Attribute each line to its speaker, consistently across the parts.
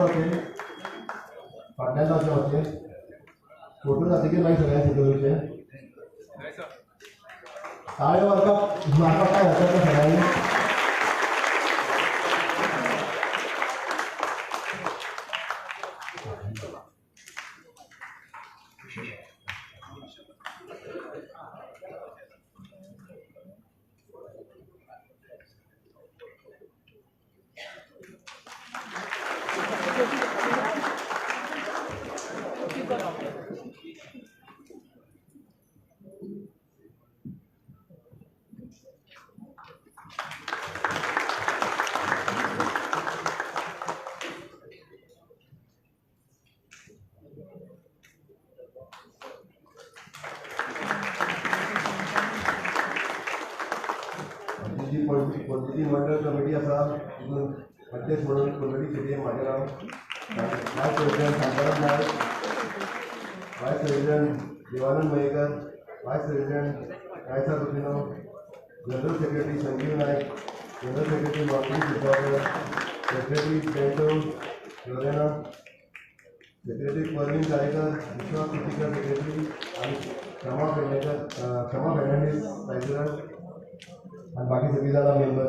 Speaker 1: फाटल्यान जावचें मातशें फोटो जातकीर मागीर सगळ्यांनी फोटो घेवचे. ताळयो मारपाक मारपाक काय हरकत ना सगळ्यांनी. जी पणजी मंडळ कमिटी आसा तितून अध्यक्ष म्हणून पुंडलीक शेट्ये म्हाजें नांव, vice president Shantaram Naik, vice president Devanand Mayekar, vice president Raisa Coutinho, general secretary Sanjeev Naik, general secretary Madhuri Siddhankar, secretary Bento Lorena, secretary Parveen Karekar, Vishwas Kutikar secretary आनी क्षमा पेडणेकर, क्षमा फेर्नांडीस ट्रेजरर आनी बाकी सगळीं जाणां मेंबर.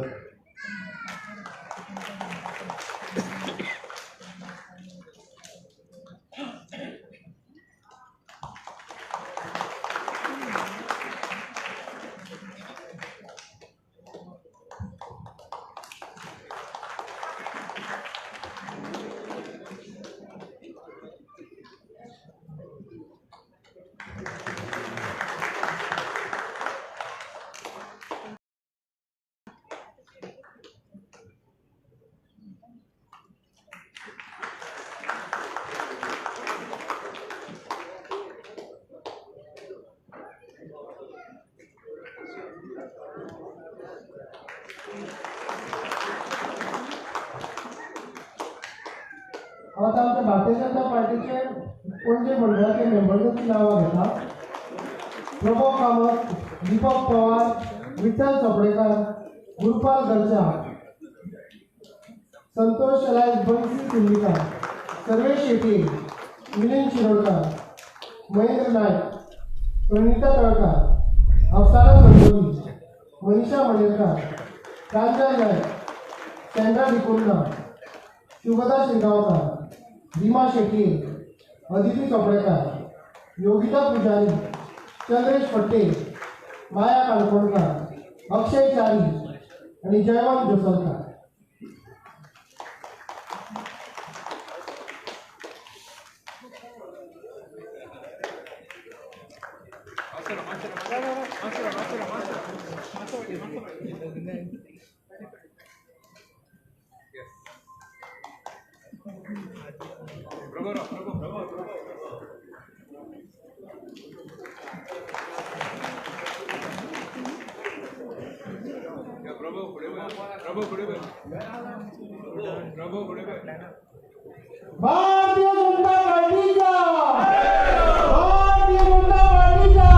Speaker 2: आता आमच्या भारतीय जनता पार्टीचे पणजे मंडळाचे मेंबर्साची नांवां घेता. प्रभव कामत, दीपक पवार, विठ्ठल चोपडेकर, गुरुपाल गरजा, संतोष अलायस बन्सी सिंदीकर, सर्वेश शेट्ये, मिलिंद शिरोडकर, महेंद्र नायक, प्रणिता तळकार, अफसाना संतोली, मनीषा मणेरकर, प्रांजल नायक, सेंड्रा डिकोन्हा, शुभदा शिरगांवकर, रीमा शेट्ये, अदिती चोपडेकर, योगिता पुजारी, चंद्रेश फट्टे, माया काणकोणकर, अक्षय चारी आनी जयवंत जोसलकर. भारतीय जनता पार्टीचा, भारतीय जनता पार्टीचा.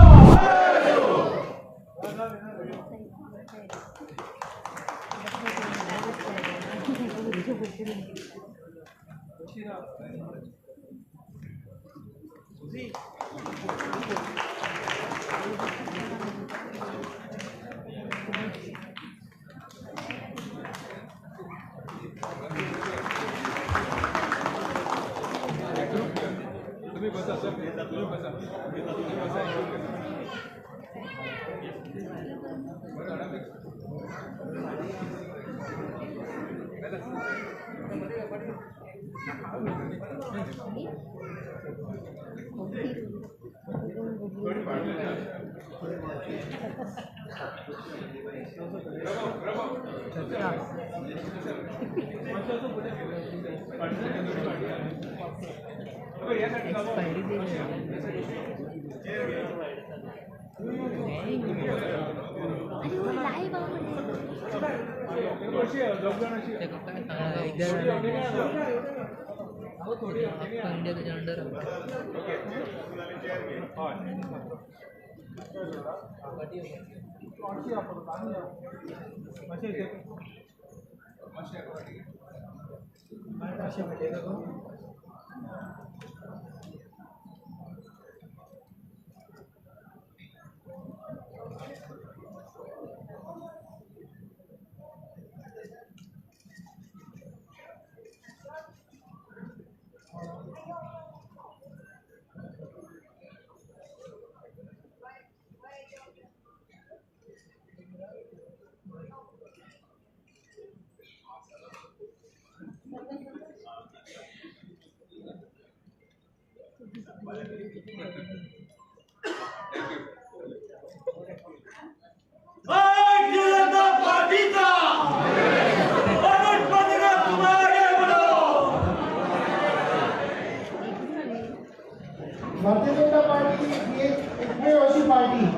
Speaker 2: Bharatiya Janata party ही एक एकमेव अशी पार्टी जी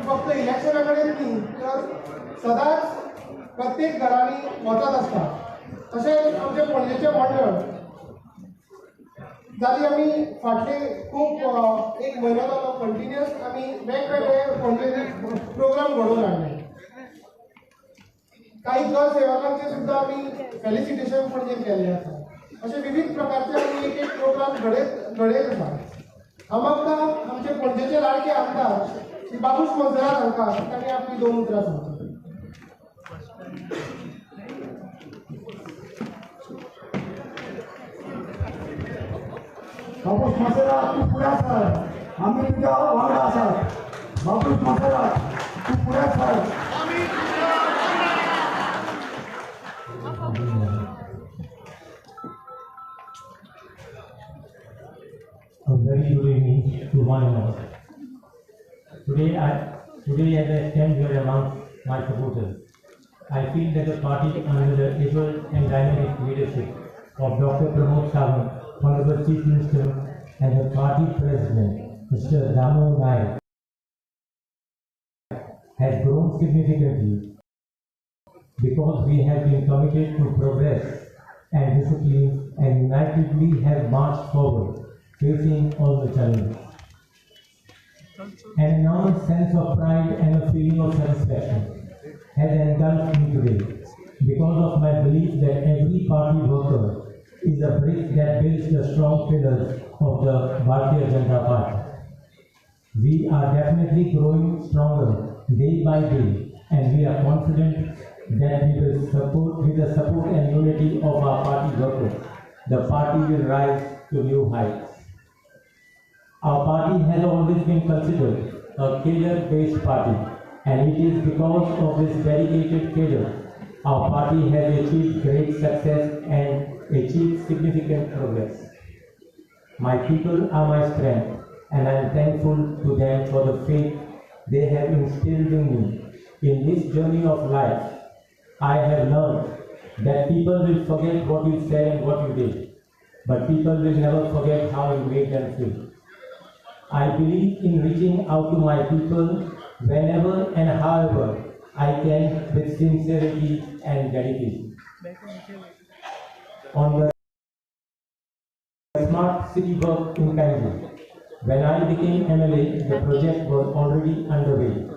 Speaker 2: फक्त इलेक्शना कडेन न्ही तर सदांच प्रत्येक घरांनी वचत आसता. तशेंच आमचें पणजेचें मंडळ जाली आमी फाटले खूब एक म्हयनो जालो कंटिन्युअस आमी वेगवेगळे पणजे प्रोग्राम घडोवन हाडले. काही घर सेवकांचे सुद्दां आमी फेलिसिटेशन पणजेन केल्लें आसा. अशे विविध प्रकारचे आमी एक एक प्रोग्राम घडयत आसा. हांव आमचे पणजेचे लाडके आमदार श्री बाबूश मोन्सेरात हांकां तांणी आपली दोन उतरां सांगची.
Speaker 3: बाबूश मोन्सेरात तूं फुडें सर, आमी तुज्या वांगडा आसात. बाबूश मोन्सेरात तूं फुडें sir.
Speaker 4: A very good evening to one and all. Today as I stand here amongst my supporters, I feel that the party under the able and dynamic leadership of Dr. Pramod Sawant, Honorable Chief Minister, and the party president, Mr. Ramu Naik, has grown significantly because we have been committed to progress and discipline and unitedly have marched forward, facing all the challenges. An enormous sense of pride and a feeling of satisfaction has engulfed me today because of my belief that every party worker is a brick that builds the strong pillars of the Bharatiya Janata Party. We are definitely growing stronger day by day, and we are confident that we will support, with the support and unity of our party workers, the party will rise to new heights. Our party has always been considered a cadre-based party, and it is because of this dedicated cadre our party has achieved great success and achieved significant progress. My people are my strength, and I am thankful to them for the faith they have instilled in me. In this journey of life, I have learned that people will forget what you said and what you did, but people will never forget how you made them feel. I believe in reaching out to my people whenever and however I can with sincerity and dedication. On the smart city work in Panjim, when I became MLA, the project was already underway,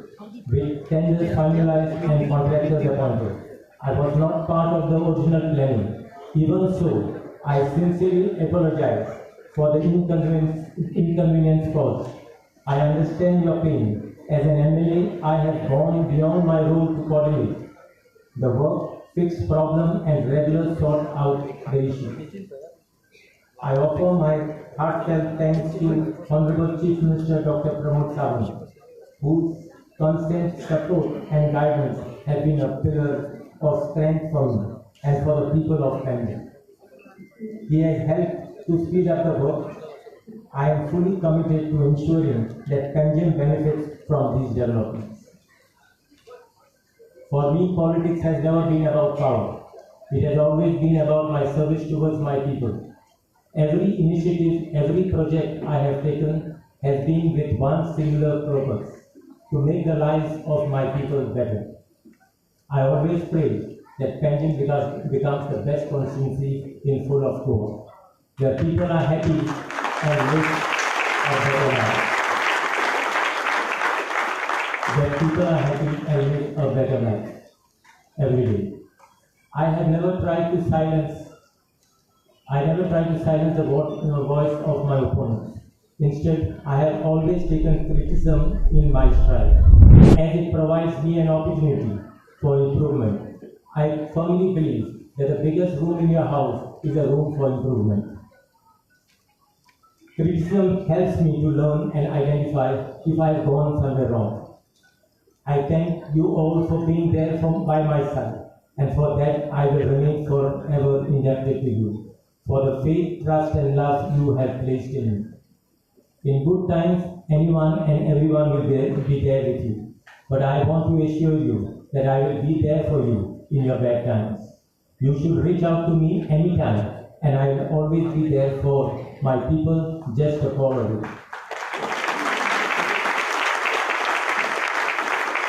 Speaker 4: with tenders finalized and contractors appointed. I was not part of the original planning. Even so, I sincerely apologize for the inconvenience caused. I understand your pain. As an MLA, I have gone beyond my role to coordinate the work, fix problem, and regularly sort out the issue. I offer my heartfelt thanks to Honorable Chief Minister Dr. Pramod Sawant, whose constant support and guidance have been a pillar of strength for me and for the people of Panjim. He has helped to speed up the work. I am fully committed to ensuring that Panjim benefits from these developments. For me, politics has never been about power. It has always been about my service towards my people. Every initiative, every project I have taken has been with one singular purpose, to make the lives of my people better. I always pray that Panjim becomes the best constituency in full of Goa, where people are happy and live a better life. Where people are happy and live a better life every day. I have never tried to silence I never try to silence the voice of my opponents. Instead, I have always taken criticism in my stride, as it provides me an opportunity for improvement. I firmly believe that the biggest room in your house is a room for improvement. Criticism helps me to learn and identify if I have gone somewhere wrong. I thank you all for being there by my side, and for that I will remain forever indebted to you, for the faith, trust and love you have placed in me. In good times, anyone and everyone will be there with you. But I want to assure you that I will be there for you in your bad times. You should reach out to me anytime, and I will always be there for my people, just a call away.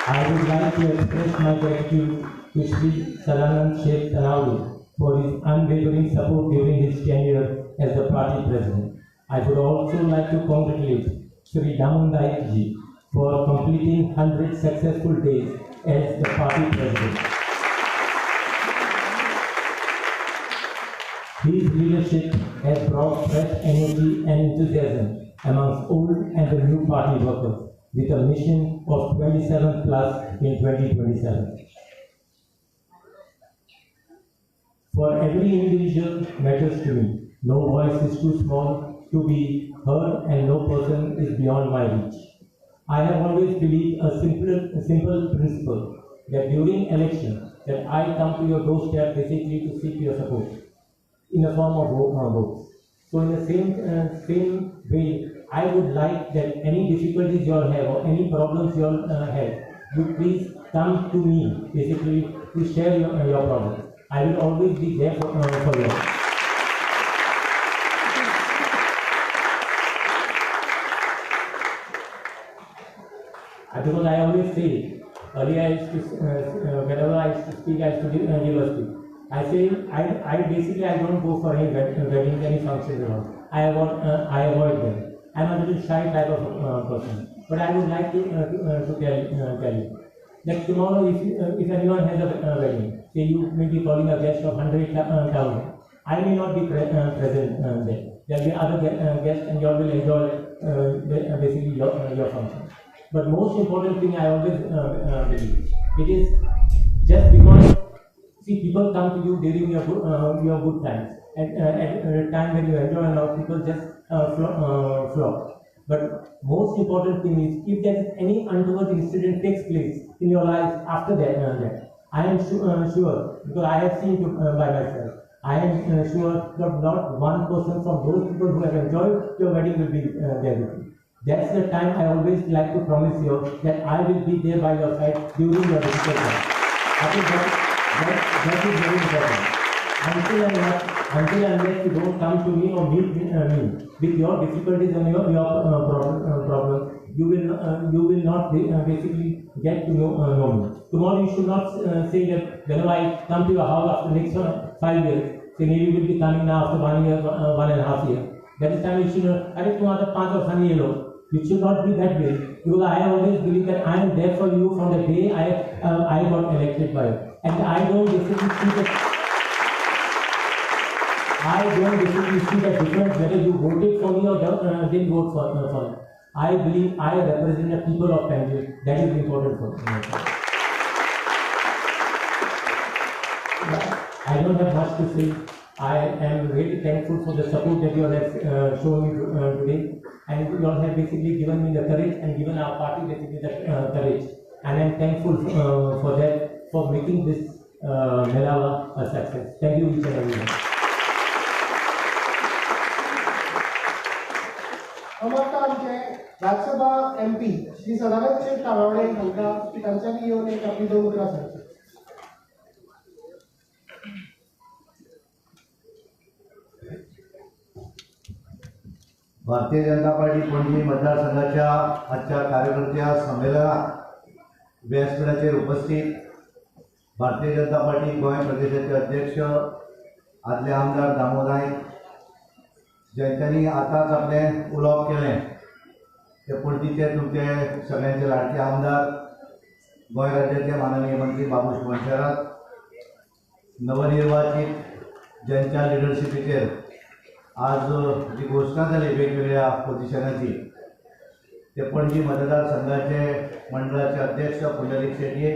Speaker 4: I would like to express my gratitude to Shri Sadanand Shet Tanavade for his unwavering support during his tenure as the party president. I would also like to congratulate Shri Damu Naik ji for completing 100 successful days as the party president. His leadership has brought fresh energy and enthusiasm amongst old and the new party workers, with a mission of 27 plus in 2027. For every individual matters to me. No voice is too small to be heard and no person is beyond my reach. I have always believed a simple principle that during election, that I come to your doorstep basically to seek your support in the form of votes. So in the same way, I would like that any difficulties you all have or any problems you all have, you please come to me basically to share your problems. I will always be there for you. Because I always say, earlier I used to, whenever I used to speak, I used to give a speech. I say, I basically I don't go for any weddings, any functions and all. I avoid them. I'm a little shy type of person. But I would like to tell you that tomorrow, if anyone has a wedding, say you may be calling a guest of 100,000, I may not be present there. There will be other guests, and you all will enjoy basically your function. But most important thing I always believe, it is just because, see, people come to you during your good times. At a time when you enjoy a lot, people just flock. But most important thing is, if there is any untoward incident takes place in your life after that, I am sure, because I have seen by myself, I am sure that not one person from those people who have enjoyed your wedding will be there with you. That's the time I always like to promise you that I will be there by your side during your difficult time. I think that is very important. Until unless you don't come to me or meet me with your difficulties and your problems, you will not basically get to know me. Tomorrow you should not say that whenever I come to your house after next 5 years, say maybe you will be coming now after 1 year, 1.5 year. That is time you should not, अरे तुम आता 5 वर्षांनी येलो. It should not be that way, because I always believe that I am there for you from the day I got elected by you, and I don't basically see the difference whether you voted for me or didn't vote for me. I believe I represent the people of Panjim. That is important for me. I don't have much to say. I am really thankful for the support that you all have shown me today, and you all have basically given me the courage and given our party basically the courage, and I am thankful for that, for making this Melava a success. Thank you each and everyone.
Speaker 2: आमचे Rajya Sabha MP Shri Sadanand Shet Tanavade हांकां तांच्यांनी येवन एक आपली दोन उतरां सांगची.
Speaker 1: Bharatiya Janata party Panaji मतदारसंघाच्या आजच्या कार्यकर्त्या संमेलनात व्यासपीठाचेर उपस्थित भारतीय जनता पार्टी गोंय प्रदेशाचे अध्यक्ष आदले आमदार दामू नायक, ज्यांच्यानी आतांच आपलें उलोवप केलें ते पणजीचे तुमचे सगळ्यांचे लाडके आमदार, गोंय राज्याचे माननीय मंत्री बाबूश मोन्सेरात, नवनिर्वाचित ज्यांच्या लिडरशिपीचेर
Speaker 5: आज जी घोशणा जाली वेगवेगळ्या पोजिशनाची ते पणजी मतदारसंघाचे मंडळाचे अध्यक्ष पुंडलीक शेटये,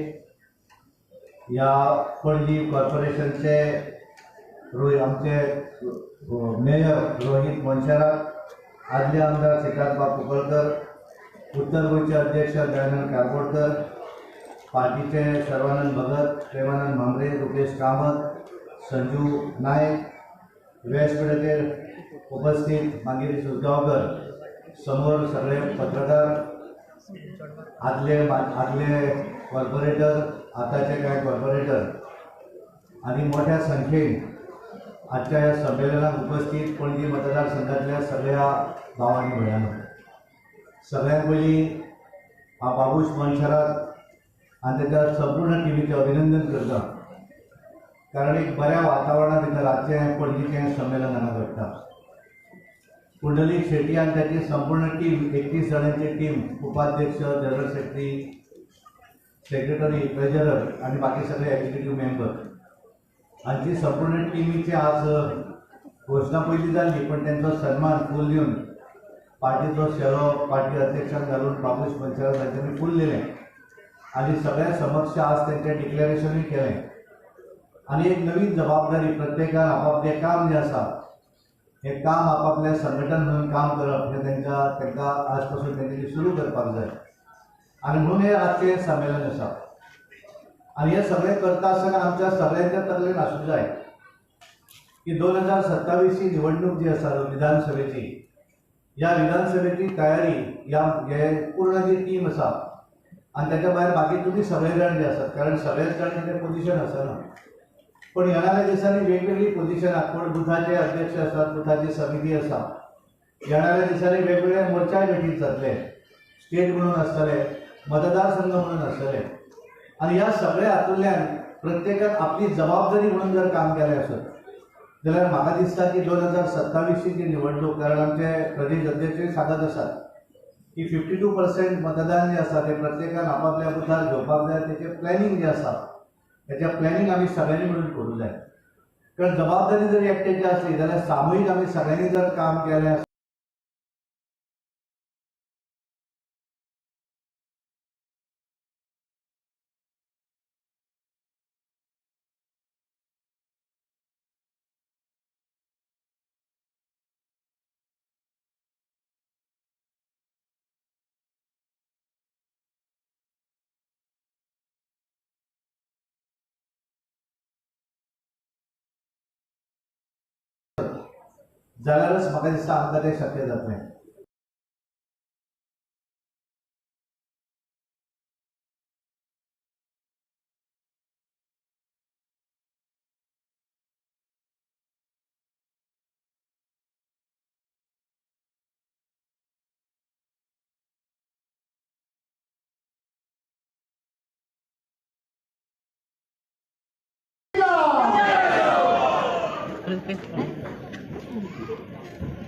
Speaker 5: ह्या पणजी कॉर्पोरेशनचे आमचे मेयर रोहित मोन्सेरात, आदले आमदार सिद्धार्थबाब कुंकळकर, उत्तर गोंयचे अध्यक्ष दयानंद कारबोडकर, पार्टीचे सर्वानंद भगत, प्रेमानंद म्हांबरे, रुपेश कामत, संजू नायक, व्यासपीठाचेर उपस्थित मागीर सुजगांवकर, समोर सगळे पत्रकार, आदले आदले कॉर्पोरेटर, आतांचे कांय कॉर्पोरेटर आनी मोठ्या संख्येन आजच्या ह्या संमेलनाक उपस्थित पणजी मतदारसंघातल्या सगळ्या भावांनी भयणांनो, सगळ्यात पयलीं हांव बाबूश मोन्सेरात आनी ताच्या संपूर्ण टिमीचें अभिनंदन करता, कारण एक बऱ्या वातावरणा भितर आजचें पणजीचें संमेलन हांगा घडटा. पुंडलीक शेट्टी आनी ताची संपूर्ण टीम, 31 जाणांची टीम, उपाध्यक्ष, जनरल सेक्रेटरी, सेक्रेटरी, ट्रेजरर आनी बाकी सगळे एक्झिक्युटीव मेंबर हांची संपूर्ण टिमीची आज घोशणा पयली जाल्ली, पण तांचो सन्मान फूल दिवन पार्टीचो शेलो पार्टी अध्यक्षान घालून बाबूश मोन्सेरात हांच्यांनी फूल दिलें आनी सगळ्या समक्ष आज तांचें डिक्लेरेशनूय केलें. आनी एक नवीन जबाबदारी प्रत्येकान आपापलें काम जें आसा हें काम आपापलें संघटन म्हणून काम करप हें तांकां आज पासून तेंच्यांनी सुरू करपाक जाय आनी म्हणून हें आजचें संमेलन आसा. आनी हें सगळें करता आसतना आमच्या सगळ्यांच्या तकलेन आसूंक जाय की 2027 ची निवडणूक जी आसा विधानसभेची, ह्या विधानसभेची तयारी ह्या हे पूर्ण जी टीम आसा आनी ताच्या भायर बाकी तुमी सगळे जाण जे आसात, कारण सगळेच जाण तें पोजिशन आसना, पण येणाऱ्या दिसांनी वेगवेगळी पोजिशनां, कोण बुथाचे अध्यक्ष आसात, बुथाची समिती आसा, येणाऱ्या दिसांनी वेगवेगळे मोर्चाय गठीत जातले, स्टेट म्हणून आसतले, मतदारसंघ म्हणून आसतले आनी ह्या सगळ्या हातूंतल्यान प्रत्येकान आपली जबाबदारी म्हणून जर काम केलें आसत जाल्यार म्हाका दिसता की 2027 ची जी निवडणूक, कारण आमचे प्रदेश अध्यक्षूय सांगत आसात की 52% मतदान जें आसा तें प्रत्येकान आपापल्या बुथार घेवपाक जाय, तेचें प्लॅनिंग जें आसा तेचें प्लॅनिंग आमी सगळ्यांनी मेळून करूंक जाय, कारण जबाबदारी जर एकट्याची आसली जाल्यार सामुहीक आमी सगळ्यांनी जर काम केलें जाल्यारच म्हाका दिसता आमकां तें शक्य जातलें.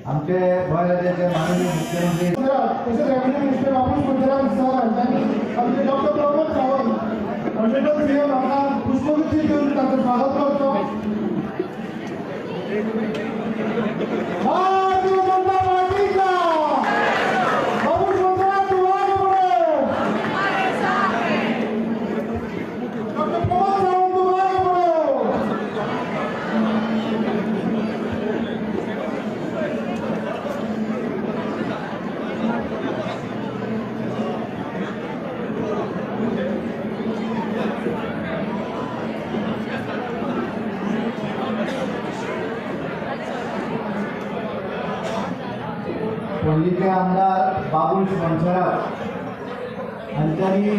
Speaker 5: आमचे गोंय राज्याचे माननीय मुख्यमंत्री
Speaker 2: तसेच revenue minister Babush Monserrate sir हांच्यांनी आमचे doctor Pramod Sawant honourable CM हांकां पुष्पगुच्छ दिवन तांचें स्वागत करचो. भारतीय जनता पार्टीचा बाबूश मोन्सेरात तू आगे बढ़ो, डॉक्टर प्रमोद सावंत तू आगे बढ़ो.
Speaker 5: पणजीचे आमदार बाबूश मोन्सेरात हांच्यांनी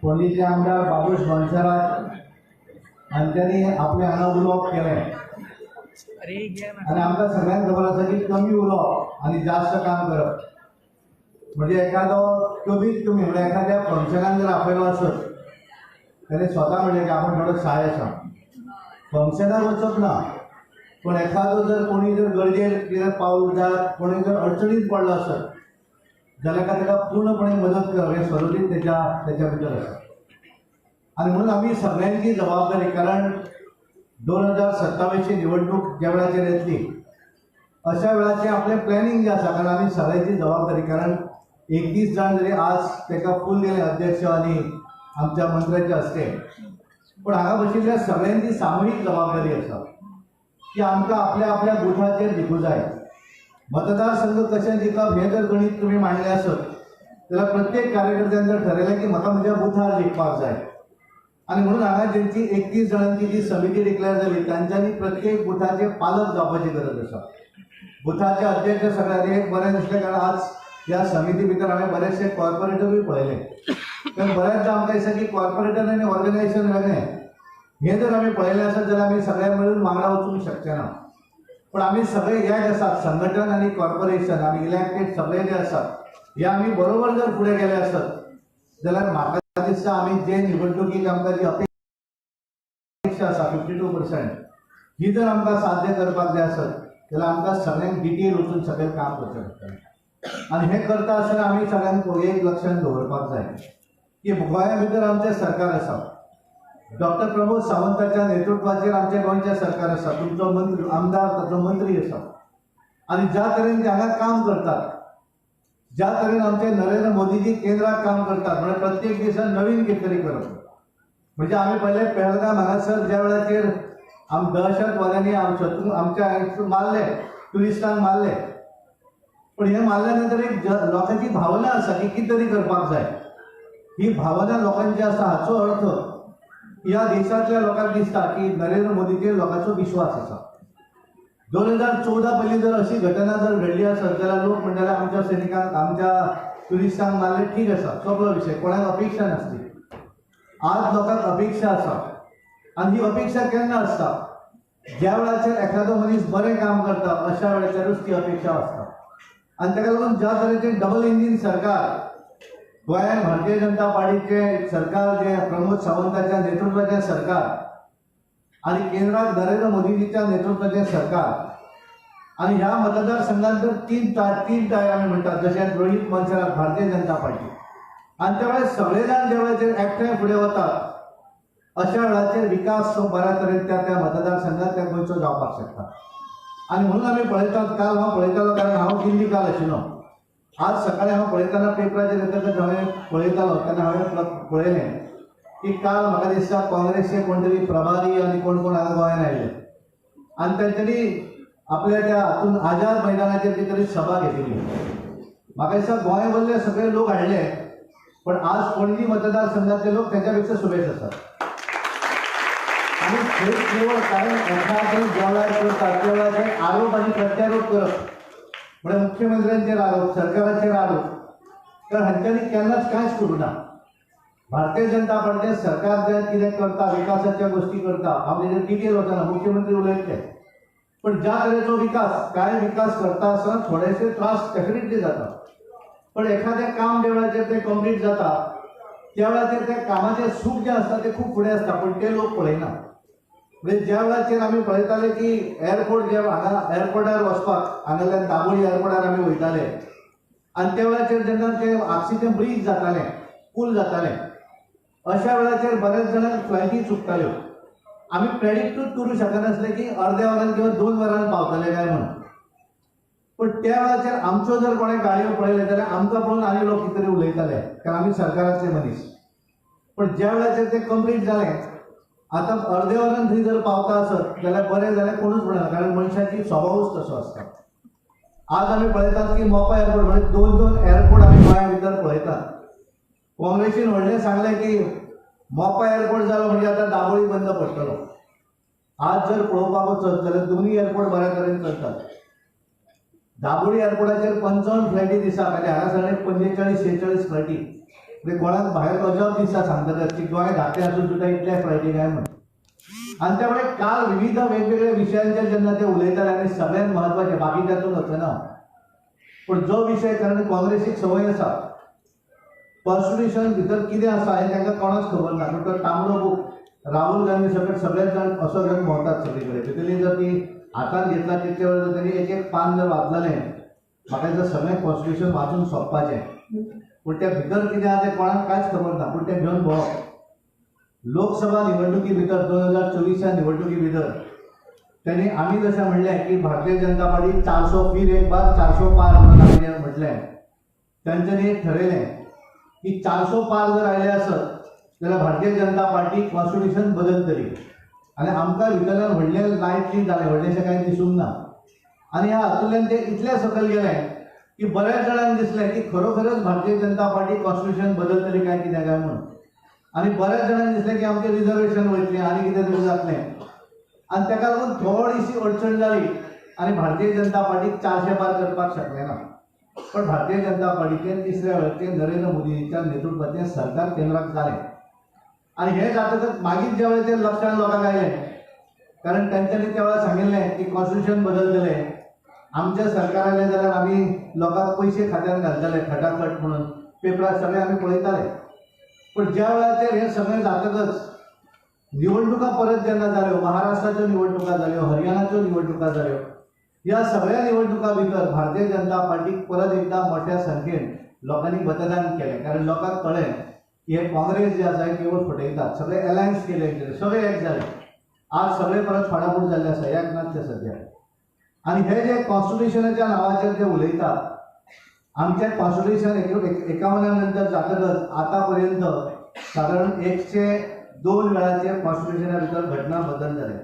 Speaker 5: पणजीचे आमदार बाबूश मोन्सेरात हांच्यांनी आपलें हांगा उलोवप केलें आनी आमकां सगळ्यांक खबर आसा की कमी उलोवप आनी जास्त काम करप म्हणजे एखादो कमीत कमी म्हणजे एखाद्या फंक्शनान जर आपयलो आसत त्याने स्वता म्हणलें की आपूण थोडो शाय आसा, फंक्शनाक वचप ना, पण एखादो जर कोणी जर गरजेर कितें पावल जाय, कोणी जर अडचणीत पडलो आसत जाल्यार ताका पूर्णपणे मदत करप हें सरोजीत त्याच्या भितर आसा. आनी म्हणून आमी सगळ्यांची जबाबदारी, कारण 2027 निवडणूक ज्या वेळाचेर येतली अशा वेळाचें आपलें प्लॅनिंग जें आसा, कारण आमी सगळ्यांची जबाबदारी, कारण 31 जाण जरी आज ताका फूल दिलें अध्यक्ष आनी आमच्या मंत्र्याचे हस्ते, पण हांगा बशिल्ल्या सगळ्यांची सामुहीक जबाबदारी आसा की आमकां आपल्या आपल्या बुथाचेर जिखूं जाय. मतदारसंघ कशें जिखप हें जर गणीत तुमी मांडलें आसत जाल्यार प्रत्येक कार्यकर्त्यान जर ठरयलें की म्हाका म्हज्या बुथार जिखपाक जाय, आनी म्हणून हांगा जेंची 31 जाणांची जी समिती डिक्लेअर जाली तांच्यांनी प्रत्येक बुथाचे पालक जावपाची गरज आसा. बुथाचे अध्यक्ष सगळ्यांनी एक बरें दिसलें, कारण आज ह्या समिती भितर हांवें बरेचशे कॉर्पोरेटरूय पळयले, कारण बऱ्याचदा आमकां दिसता की कॉर्पोरेटर आनी ऑर्गनायझेशन वेगळें, हें जर आमी पळयलें आसत जाल्यार आमी सगळे मेळून वांगडा वचूंक शकचे ना. पण आमी सगळे एक आसात, संघटन आनी कॉर्पोरेशन आमी इलेक्टेड सगळे जे आसात हे आमी बरोबर जर फुडें गेले आसत जाल्यार म्हाका दिसता आमी जे निवडणुकीक आमकां जी अपेक्षा आसा 52% ही जर आमकां साध्य करपाक जाय आसत जाल्यार आमकां सगळ्यांक डिटेल वचून सगळें काम करचें पडटलें. आनी हें करता आसतना आमी सगळ्यांक एक लक्षांत दवरपाक जाय की गोंया भितर आमचें सरकार आसा, डॉक्टर प्रमोद सावंताच्या नेतृत्वाचेर आमचें गोंयचें सरकार आसा, तुमचो मंत्री आमदार ताचो मंत्री आसा, आनी ज्या तरेन ते हांगा काम करतात, ज्या तरेन आमचे नरेंद्र मोदीजी केंद्रात काम करतात, म्हणजे प्रत्येक दिसा नवीन कितें तरी करप. म्हणजे आमी पळयलें पेहलगाम हांगासर ज्या वेळाचेर दहशतवाद्यांनी आमच्या मारले, ट्युरिस्टांक मारले, पण हें मारल्या नंतर एक लोकांची भावना आसा की कितें तरी करपाक जाय, ही भावना लोकांची आसा. हाचो अर्थ ह्या देशांतल्या लोकांक दिसता की नरेंद्र मोदीचेर लोकांचो विश्वास आसा. 2014 पयलीं जर अशी घटना जर घडली आसत जाल्यार लोक म्हणटाले आमच्या सैनिकांक आमच्या ट्युरिस्टांक मारले, ठीक आसा, सोंपलो विशय, कोणाक अपेक्षा नासली. आज लोकांक अपेक्षा आसा, आनी ही अपेक्षा केन्ना आसता, ज्या वेळाचेर एखादो मनीस बरें काम करता अशा वेळाचेरूच ती अपेक्षा आसता. आनी ताका लागून ज्या तरेचें डबल इंजीन सरकार गोंयांत भारतीय जनता पार्टीचें सरकार जें प्रमोद सावंताच्या नेतृत्वाचें सरकार आनी केंद्रात नरेंद्र मोदीजीच्या नेतृत्वाचें सरकार, आनी ह्या मतदारसंघात तर तीन टायर आमी म्हणटात, जशें रोहीत मनसरात भारतीय जनता पार्टी, आनी त्या वेळार सगळे जाण ज्या वेळाचेर एकठांय फुडें वतात अशा वेळाचेर विकास हो बऱ्या तरेन त्या त्या मतदारसंघात त्या गोंयचो जावपाक शकता. आनी म्हणून आमी पळयतात, काल हांव पळयतालो, कारण हांव दिल्ली काल आशिल्लो, आज सकाळी हांव पळयतना पेपराचेर येतकच हांवें पळयतालो तेन्ना हांवें पळयलें की काल म्हाका दिसता काँग्रेसचे कोण तरी प्रभारी आनी कोण कोण हांगा गोंयांत आयले आनी तांच्यांनी आपल्या त्या हातून आझाद मैदानाचेर कितें तरी सभा घेतिल्ली. म्हाका दिसता गोंय वयले सगळे लोक हाडले, पण आज पणजी मतदारसंघातले लोक त्याच्या पेक्षा सुबेज आसात. आनी थंय केवळ कारण एखाद्या ज्या वेळार करतात त्या वेळार आरोप आनी प्रत्यारोप करप, म्हणजे मुख्यमंत्र्यांचेर आरोप, सरकाराचेर आरोप, तर हांच्यांनी केन्नाच कांयच करूं ना. भारतीय जनता पार्टी सरकार जें कितें करता, विकासाच्या गोश्टी करता, हांव तेजेर डिटेल वचना, मुख्यमंत्री उलयतले, पण ज्या तरेचो विकास, कांय विकास करता आसतना थोडेशे त्रास डेफिनेटली जाता, पण एखादें काम ज्या वेळाचेर तें कंप्लीट जाता त्या वेळाचेर त्या कामाचें सूख जें आसता तें खूब फुडें आसता, पण ते लोक पळयना. म्हणजे ज्या वेळाचेर आमी पळयताले की एअरपोर्ट जे हांगा एअरपोर्टार वचपाक हांगाल्यान दाबोळी एअरपोर्टार आमी वयताले, आनी त्या वेळाचेर जेन्ना ते आगशीचें ब्रीज जातालें, पूल जातालें, अशा वेळाचेर बऱ्याच जाणांक फ्लायटी चुकताल्यो. आमी प्रेडिक्टूच करूं शकनासले की अर्द्या वरान किंवा 2 वरान पावतले काय म्हणून, पण त्या वेळाचेर आमच्यो जर कोणें गाडयो पळयल्यो जाल्यार आमकां पळोवन आनी लोक कितें तरी उलयताले, कारण आमी सरकारांतले मनीस. पण ज्या वेळाचेर तें कंप्लीट जालें, आतां अर्द्या वरान थंय जर पावता आसत जाल्यार बरें जाल्यार कोणूच म्हणना, कारण मनशाची स्वभावूच तसो आसता. आज आमी पळयतात की मोपा एअरपोर्ट म्हणजे 2-2 एअरपोर्ट आमी गोंया भितर पळयतात. काँग्रेसीन व्हडलें सांगलें की मोपा एअरपोर्ट जालो म्हणजे आतां दाबोळी बंद पडटलो. आज जर पळोवपाक वचत जाल्यार दोनूय एअरपोर्ट बऱ्या तरेन चलतात. दाबोळी एअरपोर्टाचेर 55 फ्लायटी दिसाक आनी हांगासर 45-46 फ्लायटी, म्हणजे कोणाक भायर अजब दिसता सांगतकच की गोंय धाकटें आसून सुद्दां इतले फ्लायटी काय म्हण. आनी त्यामुळे काल विविध वेगवेगळ्या विशयांचेर जेन्ना ते उलयताले, आनी सगळ्यांत म्हत्वाचें बाकी तातूंत वचना, पूण जो विशय, कारण काँग्रेसीक संवय आसा कॉन्स्टिट्युशन भितर कितें आसा हें तांकां कोणाच खबर ना. पूण तो तांबडो बूक राहुल गांधी सकट सगळेच जाण असो घेवन भोंवतात सगळे कडेन. भितरली जर ती हातान घेतला तितले वेळ जर तेणी एक एक पान जर वाचलें, म्हाका दिसता सगळें कॉन्स्टिट्युशन वाचून सोंपपाचें. पूण त्या भितर कितें आसा तें कोणाक कांयच खबर ना, पूण तें घेवन भोंवप. लोकसभा निवडणुकी भितर 2024 निवडणुकी भितर त्यांनी आमी जशें म्हणलें की भारतीय जनता पार्टी 400 फिर एक बार 400 पार म्हणून आमी म्हटलें, तांच्यांनी एक ठरयलें की 400 पार जर आयले आसत जाल्यार भारतीय जनता पार्टी कॉन्स्टिट्युशन बदलतली. आनी आमकां भितरल्यान व्हडलें लायटली जालें, व्हडलेंशें कांय दिसूंक ना. आनी ह्या हातूंतल्यान ते इतले सकयल गेले की बऱ्याच जाणांक दिसलें की खरोखरच भारतीय जनता पार्टी कॉन्स्टिट्युशन बदलतली काय कितें काय म्हणून. आनी बऱ्याच जाणांक दिसलें की आमचें रिजर्वेशन वयतलें आनी कितें तरी जातलें. आनी ताका लागून थोडीशी अडचण जाली आनी भारतीय जनता पार्टीक 400 पार करपाक शकलें ना. पण भारतीय जनता पार्टीचें तिसऱ्या वेळाचें नरेंद्र मोदीच्या नेतृत्वाचें सरकार केंद्राक जालें. आनी हें जातकच मागीर ज्या वेळाचेर लक्षांत लोकांक आयलें, कारण तांच्यांनी त्या वेळार सांगिल्लें की कॉन्स्टिट्युशन बदलतलें, आमचें सरकार आयलें जाल्यार आमी लोकांक पयशे खात्यान घालतले खटाखट म्हणून पेपरार सगळे आमी पळयताले. पूण ज्या वेळाचेर हें सगळें जातकच निवडणुका परत जेन्ना जाल्यो, महाराष्ट्राच्यो निवडणुका जाल्यो, हरियाणाच्यो निवडणुका जाल्यो, ह्या सगळ्या निवडणुकां भितर भारतीय जनता पार्टीक परत एकदां मोठ्या संख्येन लोकांनी मतदान केलें. कारण लोकांक कळ्ळें की हे काँग्रेस जे आसा हे केवळ फटयतात, सगळे एलायन्स केले, सगळे एक जाले, आज सगळे परत फाडाफूट जाल्ले आसा, एक नात ते सद्या. आनी हे जे कॉन्स्टिट्युशनाच्या नांवाचेर जे उलयतात, आमचें कॉन्स्टिट्युशन 51 नंतर जातकच आतां पर्यंत सादारण 102 वेळाचेर कॉन्स्टिट्युशना भितर घटना बदल जाले,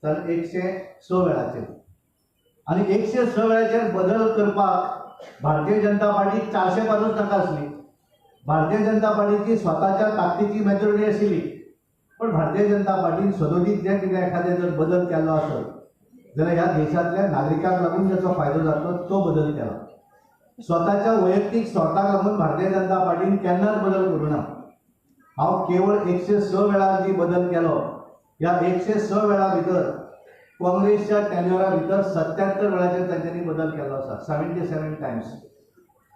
Speaker 5: तर 106 वेळाचेर. आनी 106 वेळाचेर बदल करपाक भारतीय जनता पार्टी 400 पारूच नाका आसली. भारतीय जनता पार्टीची स्वताच्या ताकदीची मेजॉरिटी आशिल्ली, पण भारतीय जनता पार्टीन सदोदीत जे कितें एखादें जर बदल केल्लो आसत जाल्यार ह्या देशांतल्या नागरिकांक लागून जाचो फायदो जातलो तो बदल केला. स्वताच्या वैयक्तीक स्वताक लागून भारतीय जनता पार्टीन केन्नाच बदल करूं ना. हांव केवळ 106 वेळार जी बदल केलो, ह्या 106 वेळा भितर काँग्रेसच्या टेन्युअरा भितर 77 वेळाचेर तांच्यांनी बदल केल्लो आसा, 77 टायम्स.